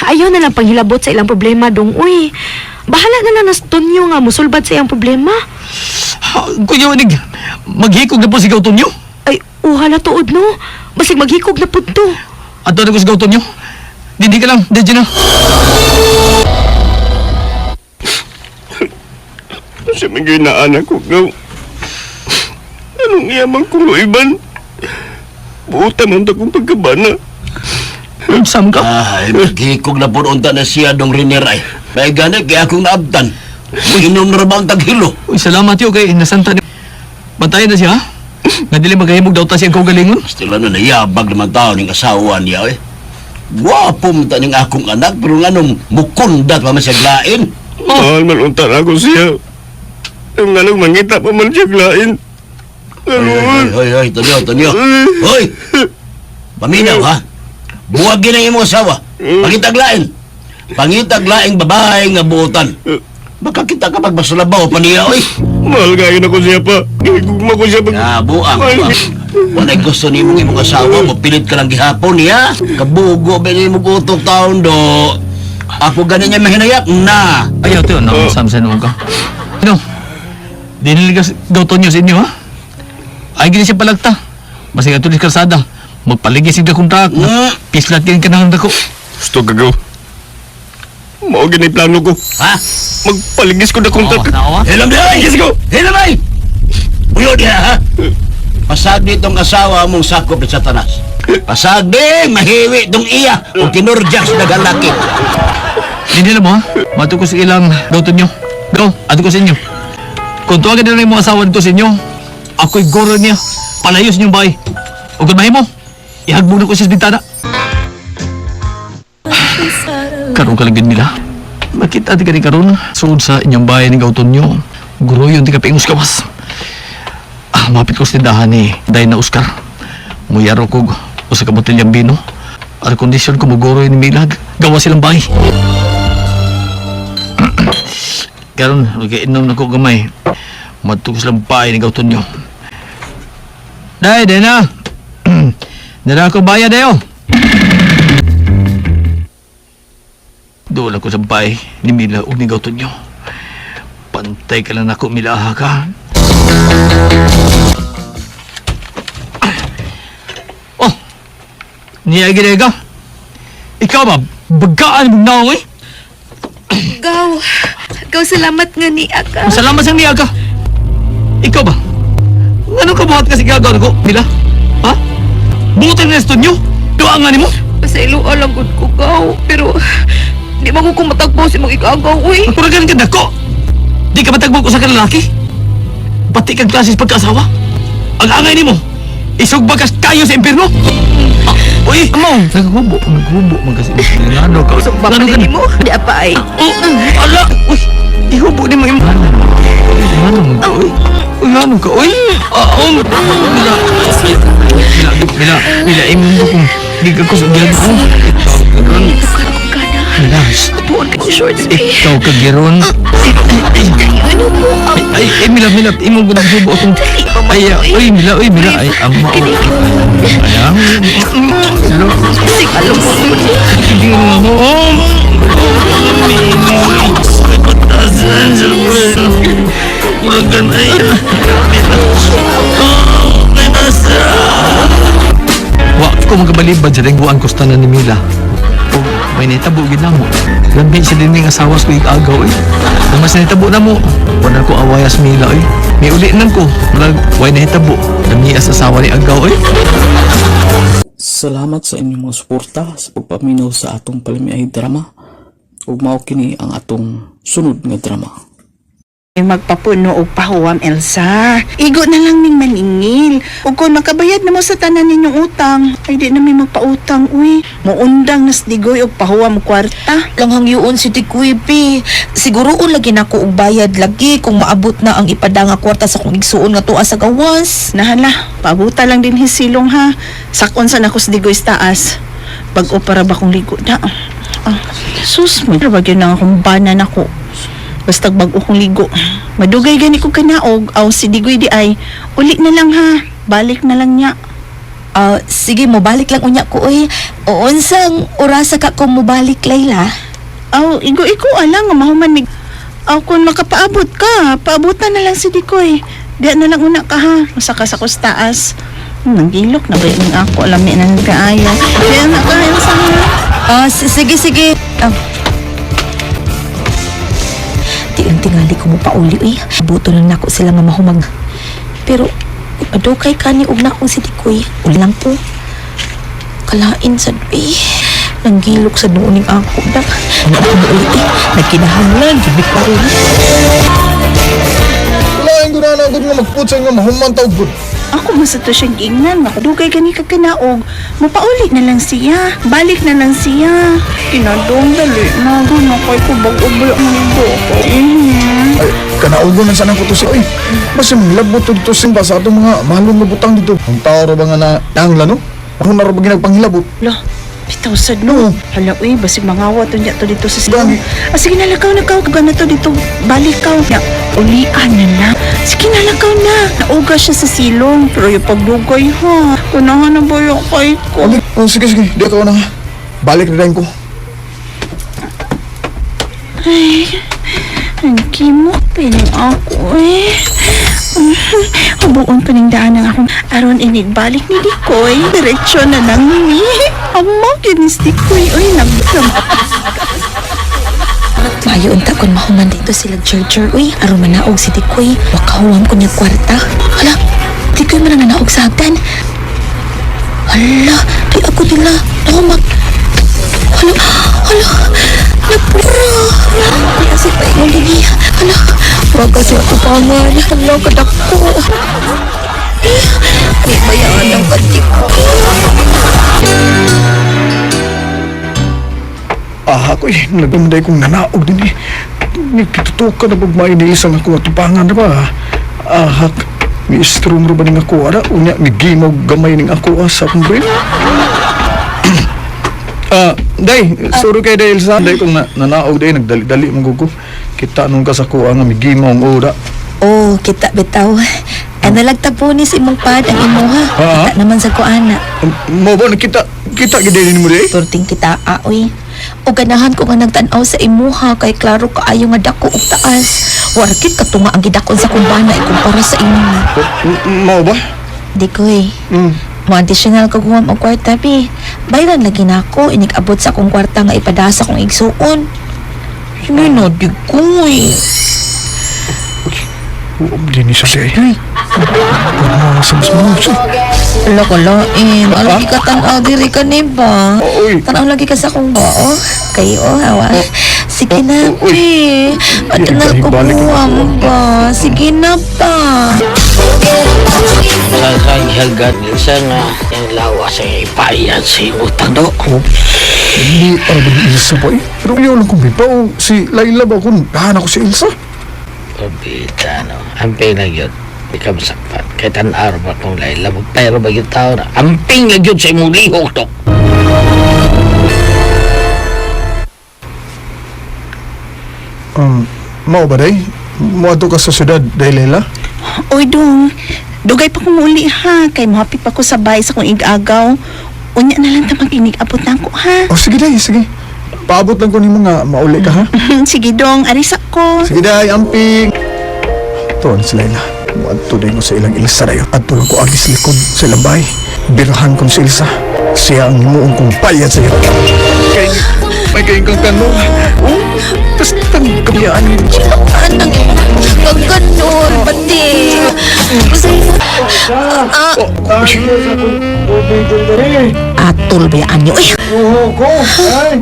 Ayaw na lang panghilabot sa ilang problema dong. Uy, bahala na lang nas Tonyo nga musulbad sa iyang problema. Kuya wanig, maghikog na po si Gautonyo. Ay, uhala tuod no. Basig maghikog na pud to. Ato na ko si Gautonyo. Dindi ka lang, dito na. Sa mga inaanak ko, gaw. Anong iyaman kong luiban? Buta man ta kong pagkabana. Sam ka? Ay, maghikog na po unta na siya dong Riner ay. May gani kaya akong naabtan. Inom na ba ang taghilo? Uy, salamat yo kay nasanta ni. Bantayan na siya, ha? Nga dili magahimog daw ta siyang kaugalingon. Stila na nayabag naman tao ning asawa niya eh. Gwapo man ta ning akong anak pero nganong mukundat pa man siya glain. Mahal man unta na ako siya. Ang anong mangita pa man siya glain. Hoy, hoy, hoy, hoy, Tonyo, Tonyo. Hoy! Paminaw, ha? Buwagin ang imong asawa. Pangitaglain. Pangitaglaing babae nga buotan. Baka kita ka pagbasulabaw pa niya, oy. Mahal kayo na ko siya pa. Gigugma ko siya pag... Ah, buang, buang. Walay gusto ni imong imong asawa, mopilit ka lang gihapon niya. Kabugo ba ni imong utok taon do. Ako ganin niya mahinayak na. Ayaw, tiyo, no, Sam, sa ka. Ano? Di niligas Gautonyo sa inyo, ha? Ay, gini siya palagta. Basig ato ni kalsada. Magpaligis siya kong tak. Pislat din ka na dako. Gusto gagaw. Mao gini plano ko. Ha? Magpaligis ko na kong tak. Hilam di ay! Paligis ko! Hilam ay! Uyo diha ha? Pasag ditong asawa mong sakop ni Satanas. Pasag di, mahiwi tong iya o kinurjak sa dagalaki. Hindi na mo, ha? Mato ko sa ilang Gautonyo. Go, ato ko sa inyo. Kung tuwagan na lang yung mga asawa nito sa inyo, ako'y goro niya. Palayo sa inyong bahay. O kung mahimo, ihagbog na ko siya sa bintana. Karoon ka lang nila. Makita di ka ni karon sugod sa inyong bahay ni Gautonyo. Guro yun, di ka paingos kawas. Ah, mapit ko sa tindahan ni Day na Oscar. Muyaro ko usa ka botelyang bino. Ar kondisyon ko muguro ni Milag. Gawa silang bahay. Karon, inom na ko gamay. Madto ko silang bahay ni Gautonyo. Day, day na. Dala ko bayad dayo. Doon ako sa bahay ni Mila ug ni Gautonyo. Pantay ka lang nako, Mila, ha ka. Oh! Niya ginega. Ikaw ba? Bagaan mo naong eh. Gaw, gaw salamat nga ni Aka. Salamat sa niya ka. Ikaw ba? Ano ka buhat kasi gagawin ko, Mila? Ha? Buti na nyo? Duwa nga ni mo? Pasaylo lang gud ko gaw. Pero di man ko matagbo si mong igagaw, uy. Pura ganun ka dako. Di ka matagbo sa ka lalaki. Pati kang klase sa pagkaasawa. Ang angay nimo. Isog bagas kayo sa impierno. Ah, uy, amo, naghubo, naghubo man kasi. Ngano ka? Baka Ngano ka? ni mo, di apa ay. Oh, ala, uy, ihubo ni mo imo. Ngano man ka, uy? Uy, ngano ka, uy? Ah, Mila, mila, mila, mila, imo kung di ka ko sa giyan. Mila, Buon ka shorts, eh. ikaw ka giron. Ano mo? Ay, ay, Mila, Mila, imo ko naghubo akong... Ay, ah, uy, Mila, uy, Mila, ay, ama, uy. Ay, ah, Mila. Alam mo. Hindi mo, Wa ko magabalibad sa lingguan ko sa tanan ni Mila. O, may nitabo gid na mo. Lambi siya din ning asawa ko igagaw eh. Kung mas nitabo na mo, wala ko awayas Mila eh. May uli nang ko. Murag, way nahitabo. Lami as asawa ni agaw eh. Salamat sa inyong mga suporta sa pagpaminaw sa atong palamiay drama. Ug mao kini ang atong sunod nga drama. Magpapuno og pahuwam, Elsa. Igo na lang ning maningil. Ug kung makabayad na mo sa tanan ninyong utang, ay di na mi magpautang, uy. Muundang nas digoy og pahuwam og kwarta. Langhang yun si Tikoy, bi. Siguro lagi na ko og bayad lagi kung maabot na ang ipada nga kwarta sa kong igsuon nga tuwa sa gawas. Nahala, pabuta lang din hisilong ha. Sakon sa nako sa digoy sa taas. Bag-o para ba kong ligo na. Ah, sus, may ba gyud na akong bana nako. Basta bag-o kong ligo. Madugay gani ko kanaog, aw si Digoy di ay. Uli na lang ha. Balik na lang niya. Ah, sige, mobalik lang unya ko oy. O unsang orasa ka ko mobalik, Layla? Aw, igo-igo alang nga mahuman mig. Aw, kung makapaabot ka, paabutan na lang si Dikoy. Diya na lang una ka ha. Masa ka sa taas. Nanggilok na ba yung ako? Alam na kaayo. Diya na ka, Elsa ha. Ah, sige, sige. Ah. Di lang tingali ko mo pauli, uy. Buto lang nako sila nga mahumag. Pero, madukay ka ni og nakong si Dikoy. Uli lang po. Kalain sa eh. Nanggilok sa nooning ako na. Ano ako mauli eh. Nagkinahanglan, gud pa uli. Lain ko na na gud nga magputsay nga mahuman taog gud. Ako man sa to siyang giingnan. Makadugay gani ka kanaog. Mapauli na lang siya. Balik na lang siya. Kinadong dali na. Guna kay ko bag-o ba ang ligo ko. Ay, kanaogon na sana ko to si oy. Basta manglabot to dito simba sa atong mga mahalong nga butang dito. Ang tao ra ba nga na nangla no? Ako na ra ba ginagpanghilabot? Lo, bitaw sad no. Hala, uy, basig mangawa to niya to dito sa silong. Ah, sige na, lakaw na kaw. Gana to dito. Balik kaw. Ya, ulian na lang. Sige na, lakaw na. Nauga siya sa silong. Pero yung pagdugay, ha. Kunahan na ba yung kay ko? Oh, sige, sige. Di ako na. Balik na rin ko. Ay, ang kimok pining ako eh. Hubuon pa ning daan ang akong aron inigbalik ni Dikoy. Diretsyo na lang ni. Amo kinis Dikoy. Uy, nagdam. Maayo unta kon mahuman dito sila Jerjer uy. Aron manaog si Dikoy. Wakahuam ko niya kwarta. Hala, Dikoy man ang nanaog sa hagdan. Hala, di ako nila. Nahumak. Hala, hala. Napura. Ay, asik pa ingon lagi. Hala, wag kasi ako pangan. Hala, kadako. May bayaan ang kadiko. Ah, ako eh. Nagdamanday kong nanaog din eh. Nagkitutukan na pag mainisan ako at tupangan na ba? Ah, hak. Mi strom ra ba ning ako ara? Unya, mi gimaw gamay ning ako ah, sa akong brain. Ah, day, sorry kay Day Elsa. Day kong nanaog day, nagdali-dali man gud ko. Kita nung ka sa kuha nga mi gimaw ang ora. Oh, kita bitaw. Ano lagtapo ni si imong pad ang imuha. Ah? Kita naman sa kuana. Mo ba nakita kita gid din mo day? Turting kita aoy. O ganahan ko nga nagtan-aw sa imuha kay klaro kaayo nga dako og taas. Warkit katunga ang gidakon sa kumbana ikumpara sa imo. Mao ba? Di ko eh. Mo additional ko guwam og kwarta bi. Bayran lagi na ako inig-abot sa akong kwarta nga ipadasa kong igsuon. Sige na, di ko eh. Huwag din siya day. Huwag mo sa mas mo. Wala ko lain. Ano lagi ka tanaw diri ka ni ba? Tanaw lagi ka sa akong bao. Kayo, hawa. Sige na, pe. Ato na ko buwa mo ba? Sige na pa. Sa kaghagat isa nga yung lawas ay ipayat sa iyong utang do. Hindi para ba ni Ilsa pa eh. Pero ayaw lang kong bipaw. Si Laila ba kung dahan ako si Ilsa? Pabita no. Amping lang yun. Ikaw masakpan. Kahit ang araw ba itong Laila mo. Pero ba yung tao na? Amping lang yun sa imong lihok do. Mao ba day? Muadto ka sa syudad, day Laila? Oy, dong. Dugay pa kong uli ha. Kay mohapit pa ko sa bahay sa kong igagaw. Unya na lang ta mag-inig-abot na ako ha. Oh, sige day, sige. Paabot lang ko nimo nga mauli ka ha. Sige dong, arisa ko. Sige day, amping. Tuon si Laila. Muadto day mo sa ilang Ilsa dayo. Adto lang ko agis likod sa ilang bahay. Birahan kong si Ilsa. Siya ang himuong kong payat sa iyo. Kay may kayong kang tanong. Oh, tas tangkapiyaan niyo. Anang kaganon, pati. Ah, Atol ba yan niyo? Uy, Ay,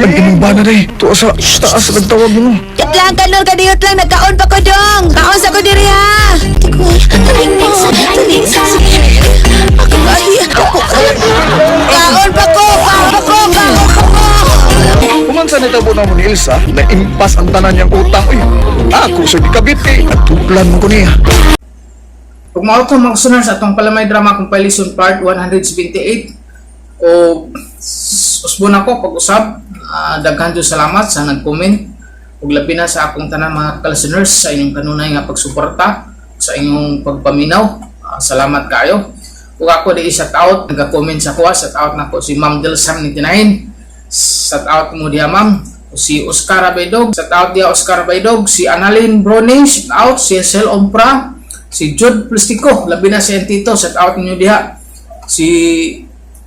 ang imong bana day. Tuwa sa taas nagtawag mo. Yat lang, kanor, kadiyot lang, nagkaon pa ko dong. Kaon sa ko diri ha. Kaon pa ko, kaon pa ko, kaon pa ko. Kuman sa nitabo na mo ni Ilsa, na impas ang tanan niyang utang. Uy, ako sa gikabit eh. Atuplan mo ko niya. Ug mao to mga listeners atong palamay drama compilation part 178 o usbon ako pag-usab. Daghan jud salamat sa nag-comment ug labi na sa akong tanan mga ka-listeners sa inyong kanunay nga pagsuporta sa inyong pagpaminaw. Salamat kayo. Ug ako di shout out nag-comment sa kuha, shout out nako si Ma'am Delsam 99. Shout out mo diha ma'am. Si Oscar Abaydog, shout out diha Oscar Abaydog, si Annalyn Brone, shout out si Sel Ompra, si Jude Plastico, labi na si Entito, shout out ninyo diha. Si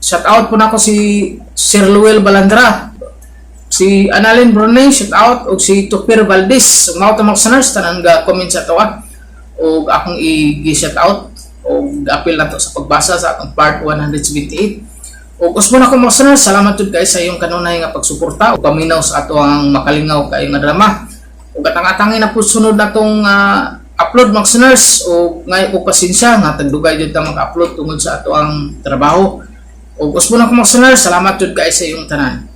shout out po nako si Sir Luel Balandra, si Annalyn Brunei, shout out, ug si Tupir Valdez. So, mga mga listeners, tanan ga comment sa tawa ug akong i-shout out ug apil na to sa pagbasa sa atong part 178. Ug usbon ako mga listeners, salamat jud guys sa iyong kanunay nga pagsuporta ug paminaw sa ato ang makalingaw kayo nga drama. Ug atang-atangin na po sunod natong upload mga listeners ug ngay og pasensya nga tagdugay jud ta mag-upload tungod sa ato ang trabaho. Ug usbon ako mga listeners, salamat jud guys sa iyong tanan.